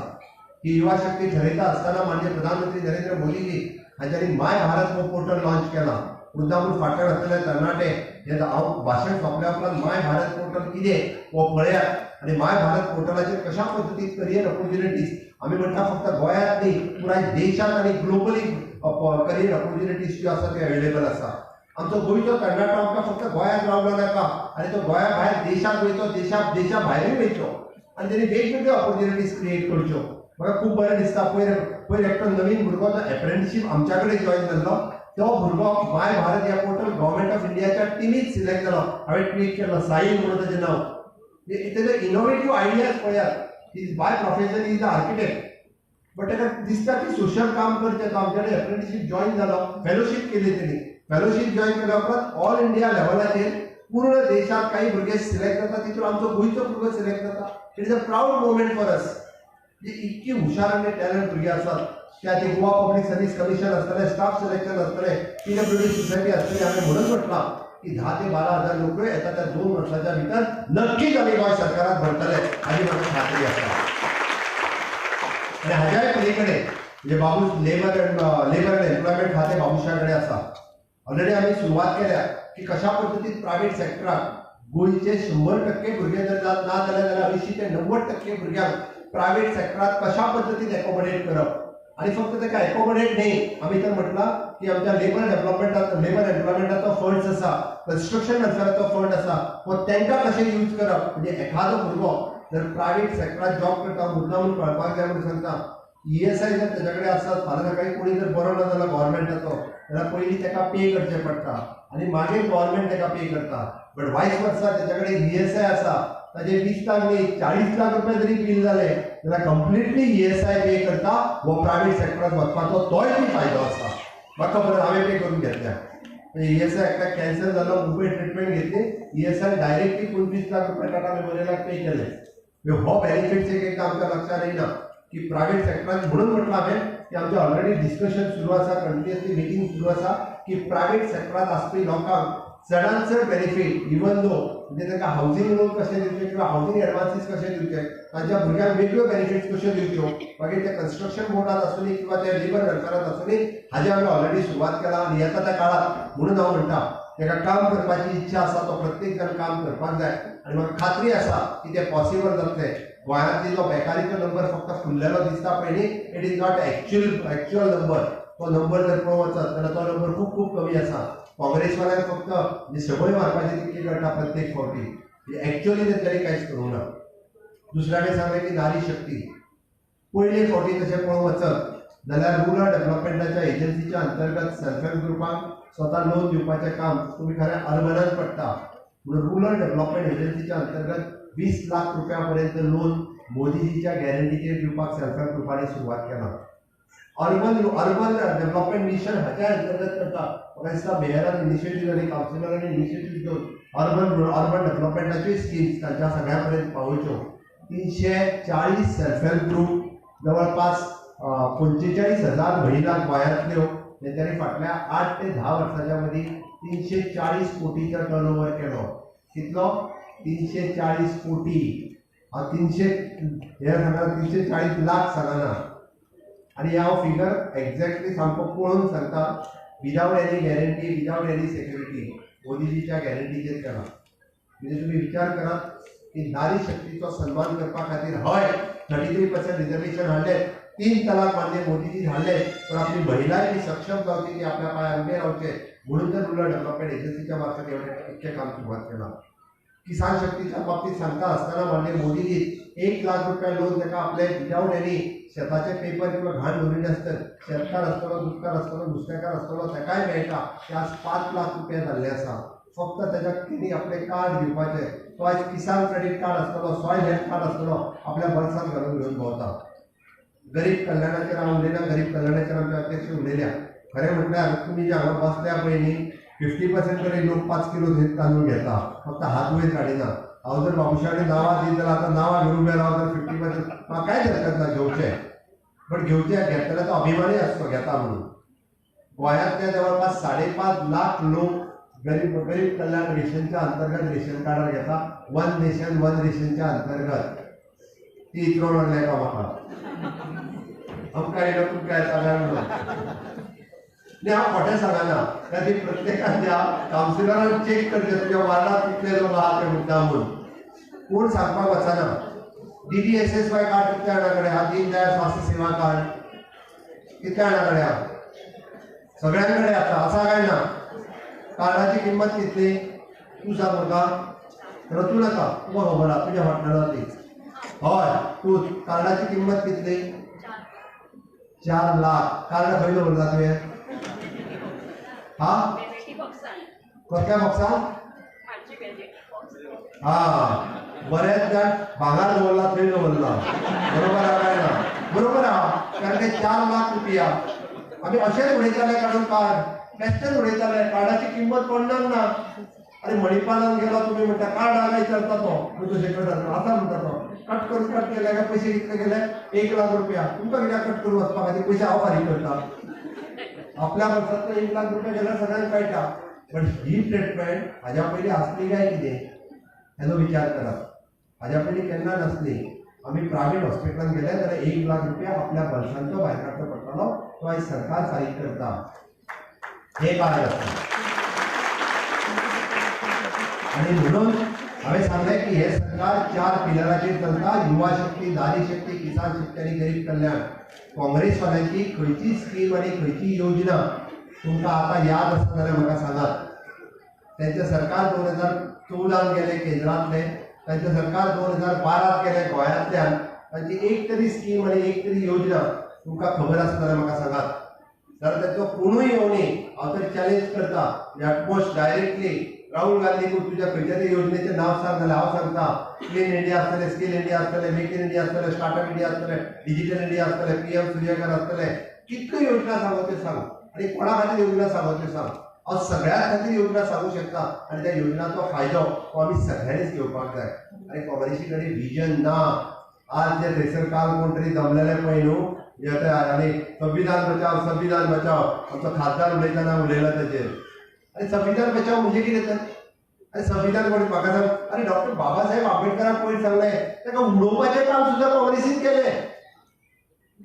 Speaker 1: ही युवा शक्ती ठरयता आसतना माननीय प्रधानमंत्री नरेंद्र मोदीजी हांच्यांनी माय भारत हो पोर्टल लॉन्च केला. मुद्दामून फाटल्यान आसतले तरणाटे हे हांव भाशण सोंपल्या उपरांत माय भारत पोर्टल कितें हो पळयात आनी माय भारत पोर्टलाचेर कशा पद्दतीन करियर ऑपॉर्च्युनिटीज आमी म्हणटा फक्त गोंयांत न्ही पुराय देशांत आनी ग्लोबली करियर ऑपॉर्च्युनिटीज ज्यो आसा त्यो अवेलेबल आसा. आमचो गोंयचो तरणाटो आमकां फक्त गोंयांत रावलो नाका आनी तो गोंया भायर देशांत वयचो, देशा भायरूय वयचो आनी तेणी वेगवेगळ्यो ऑपॉर्च्युनिटीज क्रिएट करच्यो. म्हाका खूब बरें दिसता पयर पयर एकटो नवीन भुरगो जो एप्रेंटिशीप आमच्या कडेन जॉयन जाल्लो तो भुरगो माय भारत ह्या पोर्टल गव्हर्मेंट ऑफ इंडियाच्या टिमीत सिलेक्ट जालो. हांवें ट्वीट केलो, साहिल म्हणून ताजें नांव. तेजे इनोवेटीव आयडियाज पळयात. Is by profession is a architect but ताका दिसता की सोशल काम करचें. तो आमच्या कडेन एप्रेंटिशीप जॉयन जालो, फेलोशीप केली तेणी. फेलोशीप जॉयन केल्या उपरांत ऑल इंडिया लेवलाचेर पूर्ण देशांत काही भुरगे सिलेक्ट जाता तितून आमचो गोंयचो भुरगो सिलेक्ट जाता. It is a proud moment for us. इतकी हुशार आनी टॅलंट भुरगे आसात. त्या खातीर गोवा पब्लीक सर्वीस कमिशन आसतलें, स्टाफ सिलेक्शन आसतलें, पीडब्ल्यूडी सोसायटी आसतली. हांवें म्हणून म्हटलां की 10 ते 12 हजार नोकऱ्यो येता त्या 2 वर्साच्या भितर नक्कीच आमी गोंय सरकारात भरतले हाजी म्हाका खात्री आसा. आनी हाज्याय पलीकडे म्हणजे बाबूश लेबर अँड एम्प्लॉयमेंट खातें बाबुशा कडेन आसा. ऑलरेडी आमी सुरवात केल्या की कशा पद्दतीन प्रायवेट सेक्टराक गोंयचे 100% भुरगे जर ना जाल्यार 80 ते 90% भुरग्यांक प्रायवेट सेक्टरात कशा पद्दतीन एकोमोडेट करप. आनी फक्त ताका एकोमोडेट न्ही, आमी तर म्हटलां की आमच्या लेबर डेवलपमेंटाचो, लेबर एम्प्लॉयमेंटाचो फंड्स आसा, कन्स्ट्रक्शन वेलफेराचो फंड आसा, हो तांकां कशें यूज करप. म्हणजे एखादो भुरगो जर प्रायवेट सेक्टरात जॉब करता, मुद्दामून कळपाक जाय म्हणून सांगता, ESI जर तेच्या कडेन आसत, फाल्यां सकाळीं कोणी जर बरो ना जाल्यार गव्हर्मेंटाचो जाल्यार पयलीं ताका पे करचें पडटा आनी मागीर गव्हर्मेंट ताका पे करता. बट वायस वर्सा तेच्या कडेन ESI आसा, ताजे 20 लाख न्ही 40 लाख रुपया जरी बील जाले जाल्यार कंप्लिटली ESI पे करता. हो प्रायवेट सेक्टरात वचपाचो तोय बी फायदो आसा. म्हाका खबर, हांवें पे करून घेतल्या. म्हणजे ESI एकदा कॅन्सर जालो, मुंबय ट्रिटमेंट घेतली, ESI directly 25 lakh रुपया टाटा मेमोरियलाक पे केले. हो बेनिफिट्स एक एकदां आमच्या लक्षात येना की प्रायवेट सेक्टरान. म्हणून म्हटलां हांवें की आमचें ऑलरेडी डिस्कशन सुरू आसा, कंटिन्युअसली मिटींग सुरू आसा की प्रायवेट सेक्टरांत आसपी लोकांक चडांत चड बेनिफीट, इवन दो म्हणजे तांकां हावजींग लोन कशें दिवचें किंवा हावजींग एडवान्सीस कशें दिवचे, तांच्या भुरग्यांक वेगळ्यो बेनिफिट्स कश्यो दिवच्यो, मागीर ते कन्स्ट्रक्शन बोर्डांत आसूं किंवा ते लेबर वेलफेरांत आसूं, हाजे आमी ऑलरेडी सुरवात केला आनी येता त्या काळांत. म्हणून हांव म्हणटा ताका काम करपाची इच्छा आसा तो प्रत्येक जाण काम करपाक जाय आनी म्हाका खात्री आसा की तें पॉसिबल जातलें. गोंयांतली जो बेकारीचो नंबर फक्त फुल्लेलो दिसता पळय, it is not actual number. तो नंबर जर पळोवंक वचत जाल्यार तो नंबर खूब खूब कमी आसा. काँग्रेसवाल्यांक फक्त म्हणजे संवय मारपाची तितली कळटा प्रत्येक फावटी, एक्चुअली तेंच्यांनी कांयच करूंक ना. दुसऱ्याने सांगलें की नारी शक्ती पयले फावटी तशें पळोवंक वचत जाल्यार रुरल डेवलपमेंटाच्या एजन्सीच्या अंतर्गत सेल्फ हेल्प ग्रुपांक स्वता लोन दिवपाचें काम तुमी खरें अर्बनान पडटा. म्हणून रुरल डेवलपमेंट एजन्सीच्या अंतर्गत 20 लाख रुपया पर्यंत लोन मोदीजीच्या गॅरंटीचेर दिवपाक सेल्फ हेल्प ग्रुपांनी सुरवात केला. अर्बन डेवलपमेंट मिशन हाच्या अंतर्गत करता. म्हाका दिसता मेयरान इनिशिएटीव आनी कावन्सिलरांनी इनिशिएटीव घेवन अर्बन डेवलपमेंटाच्योय स्किम्स तांच्या सगळ्या पर्यंत पावोवच्यो. 340 सेल्फ हेल्प ग्रूप, जवळपास 45,000 महिला गोंयांतल्यो तेंच्यांनी फाटल्या 8 ते 10 वर्साच्या मदीं 340 कोटीचो टर्न ओवर केलो. कितलो? 340 कोटी. हांव 300 हे सांगना, 340 लाख सांगना. आनी हांव फिगर एक्झॅक्टली सामको पळोवन सांगता, without any guarantee, without any security, मोदीजीच्या गॅरंटीचेर केला. म्हणजे तुमी विचार करात की नारी शक्तीचो सन्मान करपा खातीर हय 33% रिजर्वेशन हाडलें, 3 तलाक मान्य मोदीजी हाडले, पण आपली महिलाय बी सक्षम जावची, ती आपल्या पांयार उबे रावचे म्हणून तर रुरल डेवलपमेंट एजन्सीच्या मार्फत एवढें इतकें काम सुरवात केलां. किसान शक्तीच्या बाबतीत सांगता आसतना मान्य मोदीजी 1 लाख रुपया लोन ताका आपले विदावट एनी शेताचे पेपर किंवा घाण दवरिल्ले आसतात, शेतकार आसतलो, दुदकार आसतलो, नुस्तेकार आसतलो, ताकाय मेळटा. ते आज 5 लाख रुपया जाल्ले आसा. फक्त ताच्या तेणी आपलें कार्ड दिवपाचें, तो आयज किसान क्रेडीट कार्ड आसतलो, सॉयल हेल्थ कार्ड आसतलो, आपल्या बर्सांत घालून घेवन भोंवता. गरीब कल्याणाचेर हांव उलयना, गरीब कल्याणाचेर आमचे अध्यक्ष उलयल्या. खरें म्हटल्यार तुमी जे हांगा बसल्या पळय न्ही, 50% तरी लोक 5 किलो तांदूळ घेता, फक्त हात वयर काडिना. हांव जर बाबुशा कडेन नांवां दित जाल्यार आतां नांवां घेवन उबें राव तर 50% म्हाका कांयच हरकत ना घेवचें, बट घेवचें घेतल्यार तो अभिमानय आसचो घेता म्हणून. गोंयांतले जवळपास 5.5 लाख लोक गरीब गरीब कल्याण रेशनच्या अंतर्गत रेशन कार्डार घेता, वन नेशन वन रेशनच्या अंतर्गत. ती इतरो म्हणलें का म्हाका आमकां येयलो तुमकां येता काय म्हणून. न्ही, हांव खोटें सांगना, त्या प्रत्येकान त्या कावन्सिलरान चॅक करचें तुज्या वार्डांत कितले लोक आहा ते मुद्दाम म्हणून. कोण सांगपाक वचना. DDSSY card कितल्या जाणां कडेन आहा? दीनदयाळ स्वास्थ्य सेवा कार्ड कितल्या जाणां कडेन आहा? सगळ्यां कडेन आसा. आसा काय ना? कार्डाची किंमत कितली तूं सांग म्हाका. रतू नाका, तुका खबर आहा, तुज्या फाटल्यान ती. हय, तूं कार्डाची किंमत कितली? 4 लाख. कार्ड खंय दवरला तुवें? हा, कसल्या बॉक्सान? हा, बरेच जाण भांगार दवरला थंय दवरला. बरोबर आहा काय ना? बरोबर आहा. कारण ते 4 लाख रुपया आमी अशेंच उडयताले काडून कार्ड, बेश्टेच उडयताले. कार्डाची किंमत कोणाक ना. अरे मणिपालान गेलो तुमी म्हणटा कार्ड आहा काय विचारता तो, तुजे आसा म्हणटा तो, कट करून कट केले काय पयशे कितले गेले? 1 लाख रुपया. तुमकां कित्याक कट करून वचपा खातीर पयशे हांव फारीक करता. आपल्या वर्सांतलो 1 लाख रुपया गेल्यार सगळ्यांक कळटा. बट he treatment हाज्या पयलीं आसली काय कितें हेजो विचार करात. हाज्या पयलीं केन्ना नासली. आमी प्रायवेट हॉस्पिटलान गेले जाल्यार 1 लाख रुपया आपल्या बल्सांचो भायर काडचो पडटलो, तो आयज सरकार फारीक करता. हे कारण आसा. आनी म्हणून हांवें सांगलें की हे सरकार 4 पिलराचेर चलता, युवा शक्ती, नारी शक्ती, किसान शक्ती आनी गरीब कल्याण. काँग्रेसवाल्यांची खंयची स्कीम आनी खंयची योजना तुमकां आतां याद आसा जाल्यार म्हाका सांगात. तेंचें सरकार 2014 गेलें केंद्रांतलें, तांचें सरकार 2012 गेलें गोंयांतल्यान, तांची एक तरी स्कीम आनी एक तरी योजना तुमकां खबर आसा जाल्यार म्हाका सांगात. जाल्यार ताचो कोणूय येवनी, हांव तर चॅलेंज करता एटमोस्ट डायरेक्टली राहुल गांधीक तुज्या खंयच्या तरी योजनेचें नांव सांग जाल्यार हांव सांगता क्लीन इंडिया आसतलें, स्कील इंडिया आसतलें, मेक इन इंडिया आसतलें, स्टार्टअप इंडिया आसतलें, डिजिटल इंडिया आसतलें, PM Surya Ghar आसतलें. कितल्यो योजना सांगो त्यो सांग आनी कोणा खातीर योजना सांगो त्यो सांग. हांव सगळ्यां खातीर योजना सांगू शकता आनी त्या योजनाचो फायदो हो आमी सगळ्यांनीच घेवपाक जाय. आनी काँग्रेसी कडेन विजन ना. आज जे थंयसर काल कोण तरी जमलेले पळय न्हू आनी संविधान बचाव, संविधान बचाव आमचो खासदार उलयतना उलयला ताचेर. आनी संविधान बचाव म्हणजे कितें तर? आनी संविधान कोण म्हाका सांग. आनी डॉक्टर बाबासाहेब आंबेडकराक पयर सांगलें ताका उडोवपाचें काम सुद्दां काँग्रेसीन केलें.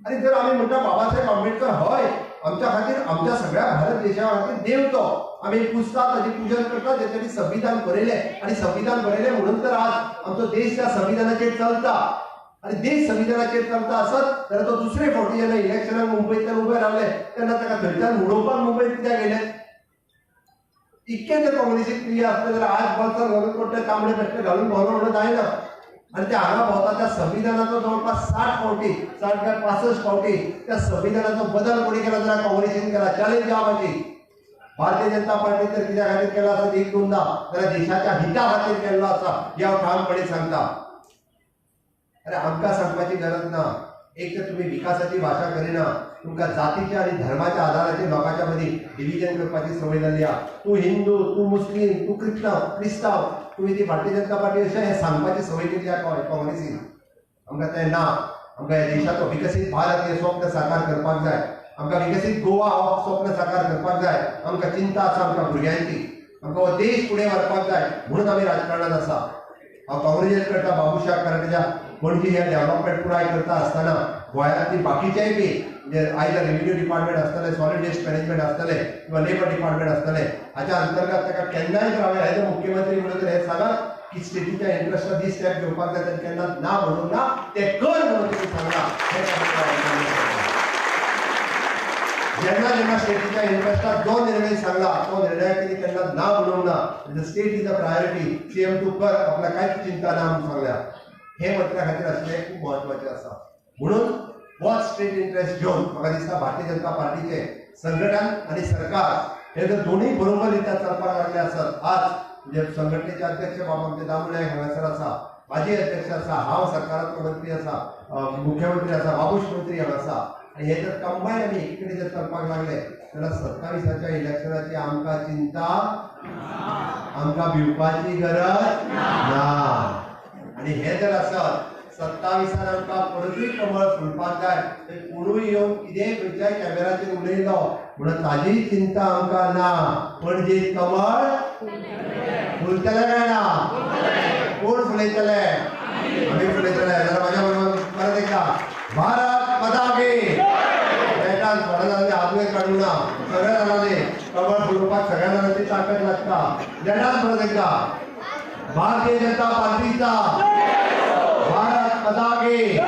Speaker 1: आनी जर आमी म्हणटा बाबासाहेब आंबेडकर हय आमच्या खातीर, आमच्या सगळ्या भारत देशा खातीर देव तो, आमी पुजता, ताची पुजन करता, तेच्यांनी संविधान बरयलें आनी संविधान बरयलें म्हणून तर आज आमचो देश त्या संविधानाचेर चलता. आनी देश संविधानाचेर चलता आसत जाल्यार तो दुसरे फावटी जेन्ना इलेक्शनाक मुंबयंतल्यान उबे रावले तेन्ना ताका थंयच्यान उडोवपाक मुंबयत कित्याक गेले? इतकें जर काँग्रेसीक क्रिया आसलें जाल्यार आज बोल्सार घालून कोण ते तांबडे बेश्टे घालून भोंवलो म्हणून जायना. आनी ते हांगा भोंवता त्या संविधानाचो जवळपास 60 फावटी, 60 काय 65 फावटी त्या संविधानाचो बदल कोणी केला जाल्यार काँग्रेसीन केला. चॅलेंज आहा म्हाजी. भारतीय जनता पार्टी तर कित्या खातीर केला आसत एक दोनदा जाल्यार देशाच्या हिता खातीर केल्लो आसा हें हांव ठामपणी सांगता. अरे आमकां सांगपाची गरज ना. एक तर तुमी विकासाची भाशा करिना, तुमकां जातीच्या आनी धर्माच्या आधाराचेर लोकांच्या मदीं डिविजन करपाची संवय जाल्ली आहा. तूं हिंदू, तूं मुस्लीम, तूं क्रिस्तांव, तुवें ती भारतीय जनता पार्टी अशें हें सांगपाची संवय केल्ली आहा काँग्रेसीन. आमकां तें ना. आमकां ह्या देशाचो विकसीत भारत हें स्वप्न साकार करपाक जाय. आमकां विकसीत गोवा हो स्वप्न साकार करपाक जाय. आमकां चिंता आसा आमकां भुरग्यांची, आमकां हो देश फुडें व्हरपाक जाय म्हणून आमी राजकारणांत आसा. हांव काँग्रेसीत करता बाबूशाक, कारण तेच्या पणजी हे डेव्हलपमेंट पुराय करता आसतना गोंयांतली बाकीचेय बी म्हणजे आयज रेव्हेन्यू डिपार्टमेंट आसतलें, सॉलिड वेस्ट मॅनेजमेंट आसतलें किंवा लेबर डिपार्टमेंट आसतलें, हाच्या अंतर्गत ताका केन्नाय जर हांवें एज अ मुख्यमंत्री म्हणून जर हें सांगत की स्टेटीच्या इंट्रस्टाक दी स्टेप घेवपाक जाय, तेन्ना केन्ना ना म्हणूंक ना, तें कर म्हणून तुमी सांगलां. जेन्ना जेन्ना स्टेटीच्या इंट्रस्टाक जो निर्णय सांगला तो निर्णयाक तेणी केन्ना ना म्हणूंक ना. State is a priority, CM तूं कर, आपल्याक कांयच चिंता ना म्हणून सांगल्या. हे मंत्र्या खातीर आशिल्लें खूब म्हत्वाचें आसा. म्हणून वॉच स्टेट इंट्रस्ट घेवन म्हाका दिसता भारतीय जनता पार्टीचें संघटन आनी सरकार हे जर दोनूय बरोबर रित्या चलपाक लागले आसत, आज म्हणजे संघटनेचे अध्यक्ष बाबा आमचे दामू नायक हांगासर आसा, माजी अध्यक्ष आसा, हांव सरकारांतलो मंत्री आसा, मुख्यमंत्री आसा, बाबूश मंत्री हांगा आसा, आनी हे जर कंबायन आमी एकी कडेन जर चलपाक लागले जाल्यार 27 इलेक्शनाची आमकां चिंता, आमकां भिवपाची गरज ना. आनी हे जर आसत 27 आमकां परतूय कमळ फुलपाक जाय, तर कोणूय येवन कितेंय खंयच्याय कॅमेराचेर उलयलो म्हणून ताजी चिंता आमकां ना. पणजे कमळ फुलतलें काय ना? कोण फुलयतले? आमी फुलयतले. जाल्यार म्हाज्या बरोबर परत एकदा भारत माता की. बेटान थोड्या जाणांनी हात वयर काडूंक ना, सगळ्या जाणांनी कमळ फुलोवपाक सगळ्या जाणांची ताकद लागता. बेटान परत एकदा भारतीय जनता पार्टीचा भारत माता की.